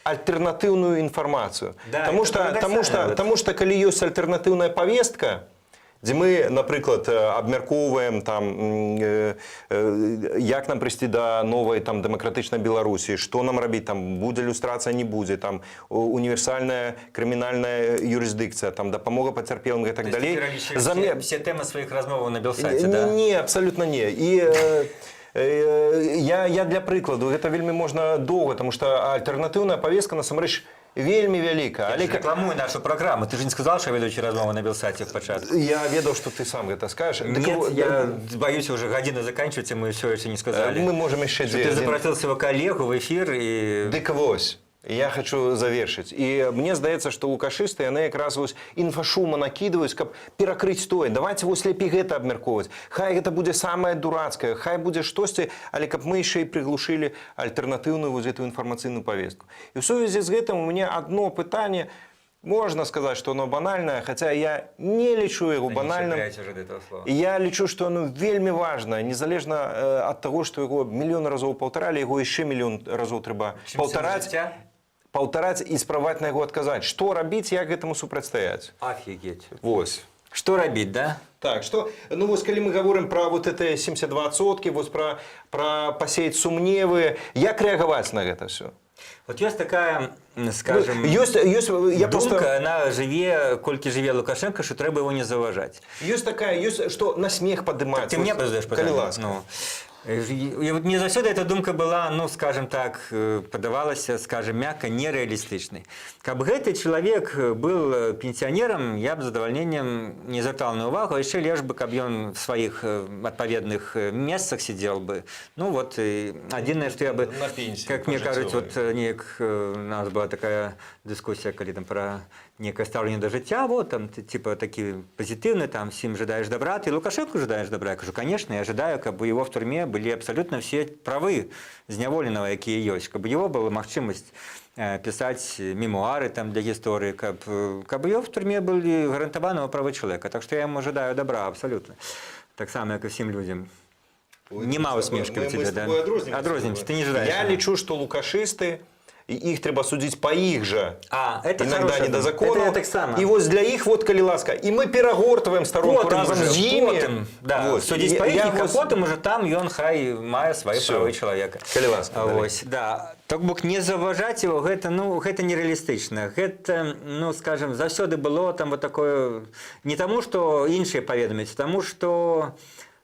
альтэрнатыўную інфармацыю. Да, Таму это что, таму что, парадаксальна. таму что калі ёсць альтэрнатыўная павестка, дзе мы, напрыклад, абмяркоўваем там, як нам прыйсці да новай там дэмакратычнай Беларусі, што нам рабіць, там будзе люстрацыя, не будзе, там універсальная крымінальная юрысдыкцыя, там дапамога пацярпелым і так То есть далей. ты пералічыш все тэмы сваіх размоваў на Белсаце, Не, да? не, абсолютно не. І я для прыкладу, гэта вельмі можна доўга, тому что альтэрнатыўная павестка насамрэч вельмі вялікая. Я Але ж рекламую нашу программу. Ты же не сказал, что я ведущий размовы на Белсате в пачатку? Я ведаў, што ты сам гэта скажаш. Так Нет, я боюсь, уже година заканчивается, мы все еще не сказали. Мы можем яшчэ Что ты запросил своего коллегу в эфир и. Дык вось, я хочу завершыць. І мне здаецца, што лукашысты, яны якраз вось інфашума накідваюць, каб перакрыць тое. Давайте вось лепей гэта абмяркоўваць. Хай гэта будзе самае дурацкае, хай будзе штосьці, але каб мы яшчэ і прыглушылі альтэрнатыўную вось гэтую інфармацыйную павестку. І ў сувязі з гэтым у мяне одно пытанне, можна сказаць, што оно банальнае, хаця я не лічу яго Да не банальным. чапляйся уже до этого слова. І я лічу, што оно вельмі важнае, незалежна ад таго, што яго мільён разоў паўтаралі, яго яшчэ мільён разоў трэба Чым паўтараць, жыцця? паўтараць і спрабаваць на яго адказаць. Што рабіць, як гэтаму супрацьстаяць? Офигеть. Вось. Что рабіць, да? Так, что, ну вось калі мы говорим про вот это 72%, вось про пасеяць сумневы, як рэагаваць на гэта все? Вот есть такая, скажем, Ну, ёсць, я думка, просто она жыве, колькі жыве Лукашенко, что трэба его не заўважаць. Ёсць такая, ёсць, што на смех падымаць. Ты мне задаешь Калі пытанне? ласка. Ну, і вот мне заўсёды эта думка была, ну, скажем так, падавалася, скажем мякка, нерэалістычнай. Каб гэты чалавек был пенсіянерам, я б з задавальненнем не звяртал на увагу, а яшчэ лепш бы, каб ён в сваіх адпаведных месцах сидел бы. Ну вот, і адзінае, што я бы, На пенсіі как мне кажуць, вот пажыццёвай. Неяк у нас была такая дыскусія, калі там пра некае стаўленне да жыцця, вот там ты, типа, такі пазітыўны, там всім жадаеш добра, ты Лукашенко жадаеш добра. Я кажу: «Конечно, я жадаю, каб его в турме были былі абсалютна все правы зняволенага, якія ёсць, каб у его была магчымасць пісаць мемуары там для гісторыі, каб ее в турме былі гарантаваныя правы чалавека. Так што я яму жадаю добра абсалютна. Таксама, як і всім людзям. Нема усмешки у Мы тебя, з да? тобой адрознимся. Адрознимся, ты не жадаеш. Я лічу, што лукашысты, і іх трэба судзіць па іх жа А, это иногда хорошая не до думка. закону. Это я таксама. І вось для іх вот, калі ласка, і мы перагортваем старонку Потым разам уже, з імі. потым, да, Вот. судзіць па Я іх, а потым уже там ён хай мае свае Всё. правы чалавека. Калі ласка, далей. Вось, да. То бок не заўважаць его, гэта, ну, гэта нерэалістычна. Гэта, ну, скажем, заўсёды было там вот такое, не таму, што іншыя паведамяць, а таму, што,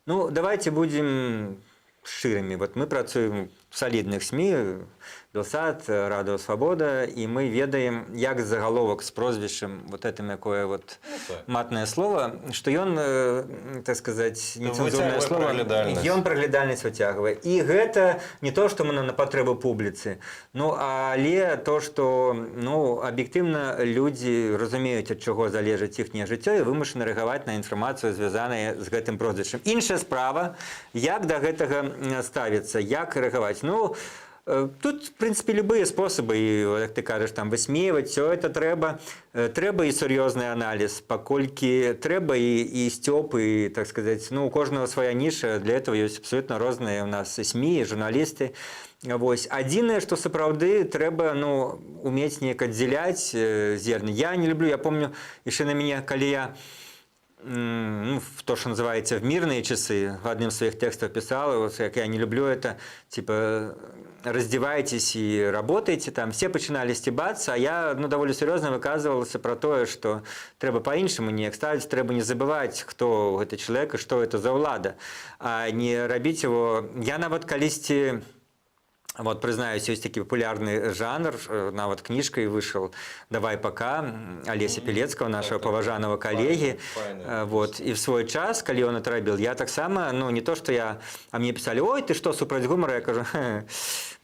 ну, давайте будем шчырымі. Вот мы працуем в салідных СМІ, Белсат, Радыё Свабода, і мы ведаем, як загаловак з прозвішчам вот этим, якое вот Ну, так. матнае слово, што ён, так сказать, нецэнзурнае Выцягвае слово, праглядальнасць. ён праглядальнасць выцягвае. І гэта не то, што мы на патрэбу публіцы, ну, але то, што, ну, аб'ектыўна людзі разумеюць, ад чаго залежыць іхняе жыццё, і вымушаны рэагаваць на інфармацыю, звязаную з гэтым прозвішчам. Іншая справа, як да гэтага ставіцца, як рэагаваць. Ну, тут, в принципе, любые способы, і, як ты кажаш, там, высмеивать, все это трэба. Трэба і сур'ёзны аналіз, паколькі трэба і сцёб, і, так сказать, ну, у кожнага свая ніша, для этого ёсць абсолютно розныя у нас і СМІ, і журналісты. Вось. Адзінае, што сапраўды трэба, ну, уметь неяк аддзяляць зерні. Я не люблю, я помню, яшчэ на мяне, калі я ну, в то, что называется, в мирные часы, в одном из своих текстов писал, вот, как я не люблю это, типа, раздевайтесь и работайте, там все пачыналі стебаться, а я, ну, довольно серьезно выказывался про то, что трэба по-іншаму неяк ставіць, трэба не забывать, кто гэты человек и что это за ўлада, а не рабіць его. Я нават калісьці, вот, признаюсь, есть такі популярный жанр, нават кніжкай вышел «Давай пока» Алеся Пілецкага, нашего паважанага калегі. Файна. Вот. И в свой час, калі он это рабіл, я таксама, ну, не то, что я, а мне писали: «Ой, ты что, супраць гумара?» Я кажу: «Хе,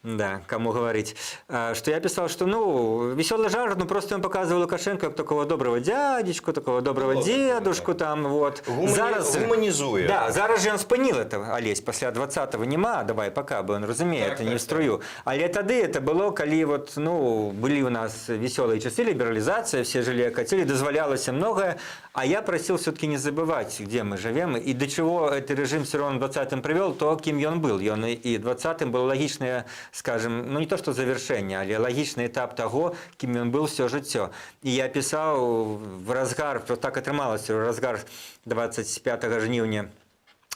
да, кому говорить». Что я писал, что, ну, веселый жанр, ну, просто он показывал Лукашенко как такого доброго дядечку, такого доброго Ну, дедушку, там, вот. Гуманізуе. Да, зараз же ён спыніл это, Алесь, пасля 20-го нема «Давай пока», бо ён разумее, это не в струю. Але тады это было, калі вот, ну, былі у нас веселые часы, либерализация, все жили как хотели, дозволялось многое, а я просил все-таки не забывать, где мы живем и до чего этот режим все равно в 20-м привел, то, кем ён был. Ён и 20-м было лагічнае, скажем, ну, не то что завершение, але лагічны этап того, кім ён был все жыццё. І я пісаў в разгар, так атрымалася, в разгар 25 жніўня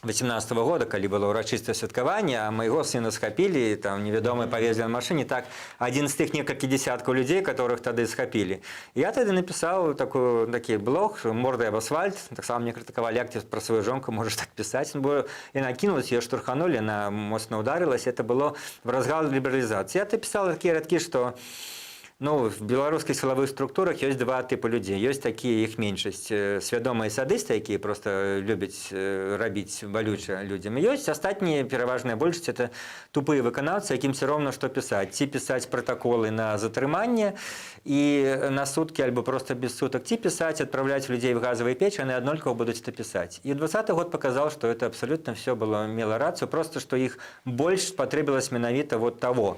18 года, калі было ўрачыстае святкаванне, а майго сына схапілі, там невядомыя павезлі на машыне, так, адзін з тых некалькі десяткаў людзей, которых тады схапілі. Я тады напісаў такі блог «Мордай об асфальт», таксама мне крытыкавалі: «Як ты пра сваю жонку можаш так пісаць?» Ну, бо яна кінулась, ее штурханули, она моцна ударилась, это было в разгар лібералізацыі. Я пісаў такія радкі, што, ну, в беларускіх сілавых структурах ёсць два тыпы людзей. Ёсць такія, іх меншасць, свядомыя садысты, якія просто любяць рабіць балюча людзям. І ёсць астатнія, пераважная большасць, это тупыя выканаўцы, якім все роўна, што пісаць. Ці пісаць пратаколы на затрыманне і на суткі альбо просто без сутак, ці пісаць, адпраўляць людзей в газавыя печы, яны аднолькава будуць это пісаць. І 20 год показал, что это абсолютно все было мела рацыю, просто что іх больш спатрэбілась менавіта вот того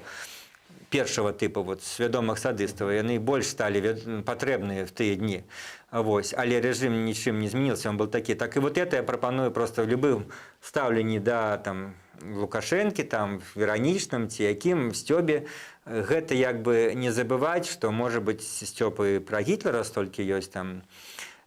першага тыпу, вот, свядомых садыстаў, яны больш сталі патрэбныя в тыя дні. Вось. Але рэжым нічым не змянился, он был такі. Так і вот это я прапаную просто в любым стаўленні да, там, Лукашэнкі, там, в іранічным ці якім сцёбе, гэта як бы не забываць, што, можа быць, сцёпы пра Гітлера столькі ёсць там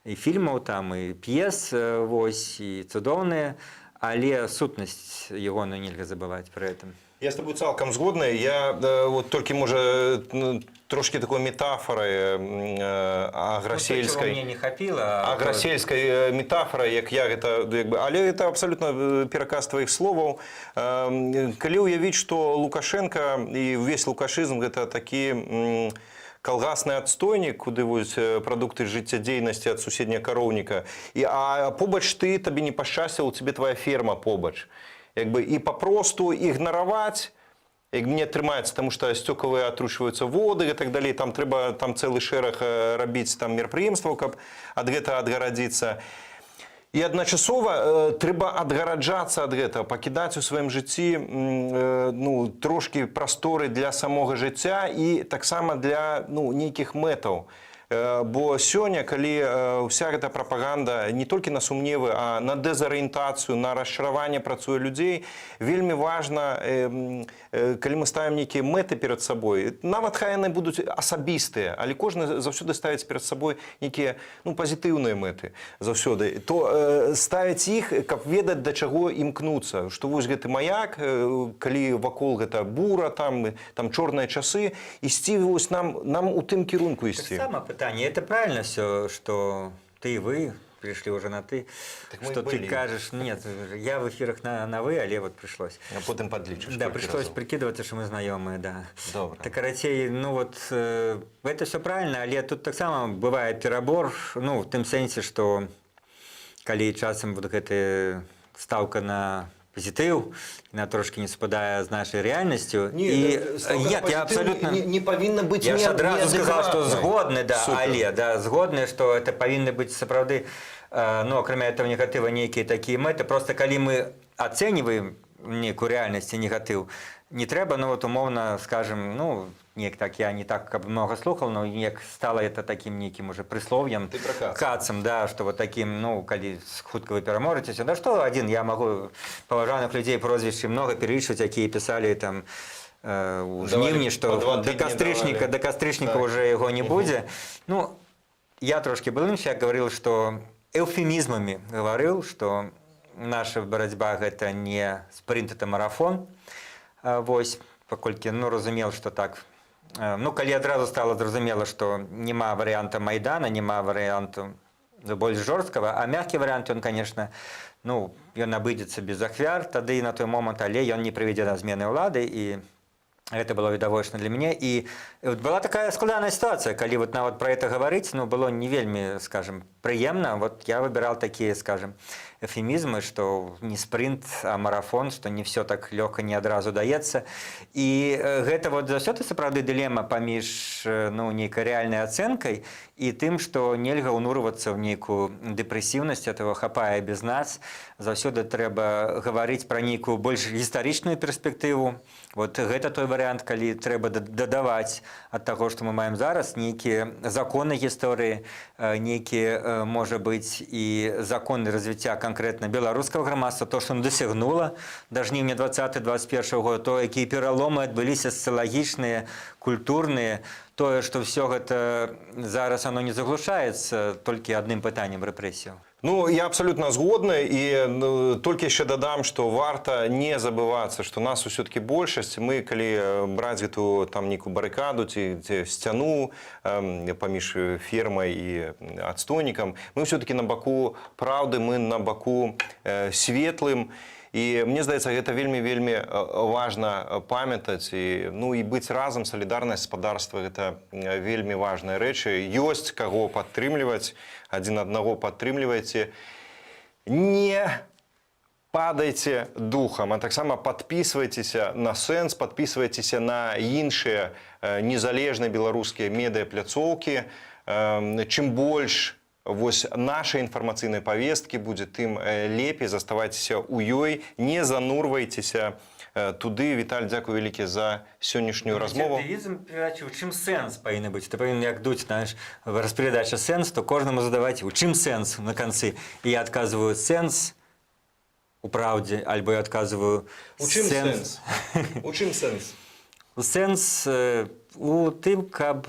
і фільмаў там, і п'ес, вось, і цудоўныя, але сутнасць ягоную нельга забываць пры этом. Я з тобой цалкам згодны. Я вот толькі, можа, ну, трошкі такой метафорай аграсельскай. Ну, мне не хапіла. Аграсельскай метафорай, як я гэта як бы, але это абсолютно пераказ тваіх словаў. Калі ўявіць, што Лукашенко і ўвесь лукашызм — гэта такі калгасны адстойнік, куды вось прадукты жыццядзейнасці ад суседняга кароўніка, і а побач ты, табе не пашчасціла, у цябе твоя ферма побач. Як бы і папросту ігнараваць як не атрымаецца, тому что сцёкавыя атручваюцца воды и так далей, там трэба там цэлы шэраг рабіць там мерапрыемстваў, каб ад гэта адгарадзіцца. І адначасова трэба адгараджацца ад гэтага, пакідаць у сваім жыцці ну, трошкі прасторы для самога жыцця і таксама для, ну, нейкіх мэтаў. Бо сёння, калі ўся гэта прапаганда не толькі на сумневы, а на дэзарыентацыю, на расчараванне працуе людзей, вельмі важна, калі мы ставім нейкія мэты перад сабой, нават хай яны будуць асабістыя, але кожны заўсёды ставіць перад сабой нейкія, ну, пазітыўныя мэты заўсёды, то ставіць іх, каб ведаць, да чаго імкнуцца, што вось гэты маяк, калі вакол гэта бура, там чорныя часы, ісці вось нам у тым кірунку ісці. Таксама пытанне. Это правильно все, что ты и вы пришли уже на ты, Так мы что и ты были. кажешь, нет, я в эфирах на вы, але вот пришлось. А потым падлічыш. Да, Колькі пришлось разоў. прикидываться, что мы знакомые, да. Добра. Так, карацей, ну вот, это все правильно, але тут таксама бывает перабор, ну, в тым сэнсе, что калі часам вот гэты стаўка на пазітыў, яна трошкі не супадае з нашай рэальнасцю. Не, і стаўка на нет, я пазітыў абсолютно не павінна быць Я ж адразу сказал, что неадэкватнай. згодны, да, Супер. але, да, згодны, что это павінны быць сапраўды, ну, акрамя этого негатыва, нейкія такія мэты. Просто калі мы ацэньваем нейкую рэальнасць і негатыў, не трэба, ну, вот умоўна, скажем, ну, неяк так я не так каб много слухал, но неяк стало это таким нейкім уже прыслоўем. Ты пра Каца. Кацам, да, что вот таким, ну, калі хутка вы пераможаце, да что один, я могу паважаных людзей прозвішчы много пералічваць, якія пісалі там у Давалі жніўні, па што два да тыдні кастрычніка, давалі. да кастрычніка уже яго не будзе. Ну, я трошкі был іншы, я говорил, что эўфемізмамі гаварыў, что наша барацьба — гэта не спринт, это марафон. Вось, паколькі, ну, разумел, что так, ну, калі адразу стало зразумела, что няма варыянта Майдана, няма варыянту больш жорсткага, а мягкі варыянт, ён, конечно, ну, ён абыдзецца без ахвяр тады на той момант, але ён не прывядзе да змены ўлады, і гэта было відавочна для мяне. І вот была такая складаная сітуацыя, калі вот нават про это гаварыць, ну, было не вельмі, скажем, прыемна. Вот я выбирал такія, скажем, эвфемізмы, что не спринт, а марафон, что не все так лёгка, не адразу даецца. І гэта вот заўсёды сапраўды дылема паміж ну, нейкай рэальнай ацэнкай і тым, што нельга ўнурвацца ў нейкую дэпрэсіўнасць, этого хапае без нас. Заўсёды трэба гаварыць пра нейкую больш гістарычную перспектыву. Вот гэта той варыянт, калі трэба дадаваць ад таго, што мы маем зараз, нейкія законы гісторыі, нейкія, можа быць, і законы развіцця канкрэтна беларускага грамадства, то, што дасягнула да жніўня 20-21 года, то, якія пераломы адбыліся сацыялагічныя, культурныя, тое, што ўсё гэта зараз оно не заглушаецца толькі адным пытаннем рэпрэсіяў. Ну, я абсолютно згодны і, ну, толькі яшчэ дадам, што варта не забывацца, што нас усё-таки большасць. Мы калі браць гэту там нейкую барыкаду ці сцяну паміж фермай і адстойнікам, мы ўсё-таки на баку праўды, мы на баку светлым. І мне здаецца, гэта вельмі, вельмі важна памятаць і, ну, і быць разам, салідарнасць, спадарства, гэта вельмі важныя рэчы. Ёсць каго падтрымліваць, адзін аднаго падтрымлівайце. Не падайце духам, а таксама падпісвайцеся на «Сэнс», падпісвайцеся на іншыя незалежныя беларускія медыяпляцоўкі. Чым больш вось нашай інфармацыйнай павесткі будзе, тым лепей. Заставайцеся ў ёй, не занурвайцеся туды. Віталь, дзякуй вялікі за сённяшнюю размову. Дэвізам перадачы «У чым сэнс» павінна быць. Ты павінен, як Дудь, знаешь, расперадача «Сэнс», то кожнаму задаваць: «У чым сэнс?» на канцы. І я адказваю: «Сэнс у праўдзе», альбо я адказваю: У чым сэнс? У чым сэнс? Сэнс у тым, каб,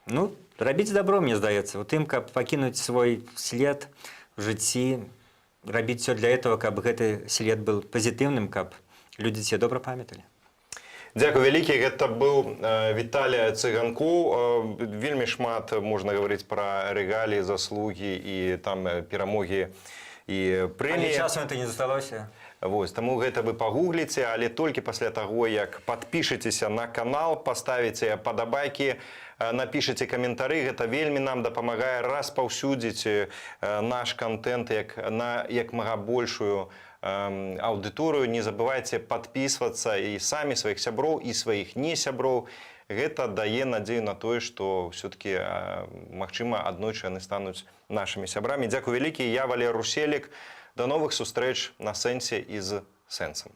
ну, рабіць дабро, мне здаецца, у тым, каб пакінуць свой след в жыцці, рабіць все для этого, каб гэты след был пазітыўным, каб людзі цябе добра памяталі. Дзякуй вялікі. Гэта быў Віталій Цыганкоў. Вельмі шмат можна гаварыць пра рэгаліі, заслугі і там перамогі і Але прэміі. часам это не засталося. Вось, таму гэта вы пагугліце, але толькі пасля таго, як падпішацеся на канал, паставіце падабайкі, напішаце каментары, гэта вельмі нам дапамагае распаўсюдзіць наш кантэнт як на як мага большую аўдыторыю. Не забывайце падпісвацца і самі сваіх сяброў, і сваіх не сяброў. Гэта дае надзею на тое, што все-таки, магчыма, аднойчы яны стануць нашымі сябрамі. Дзякуй вялікі. Я Валер Руселік. Да новых сустрэч на «Сэнсе» і з сэнсам.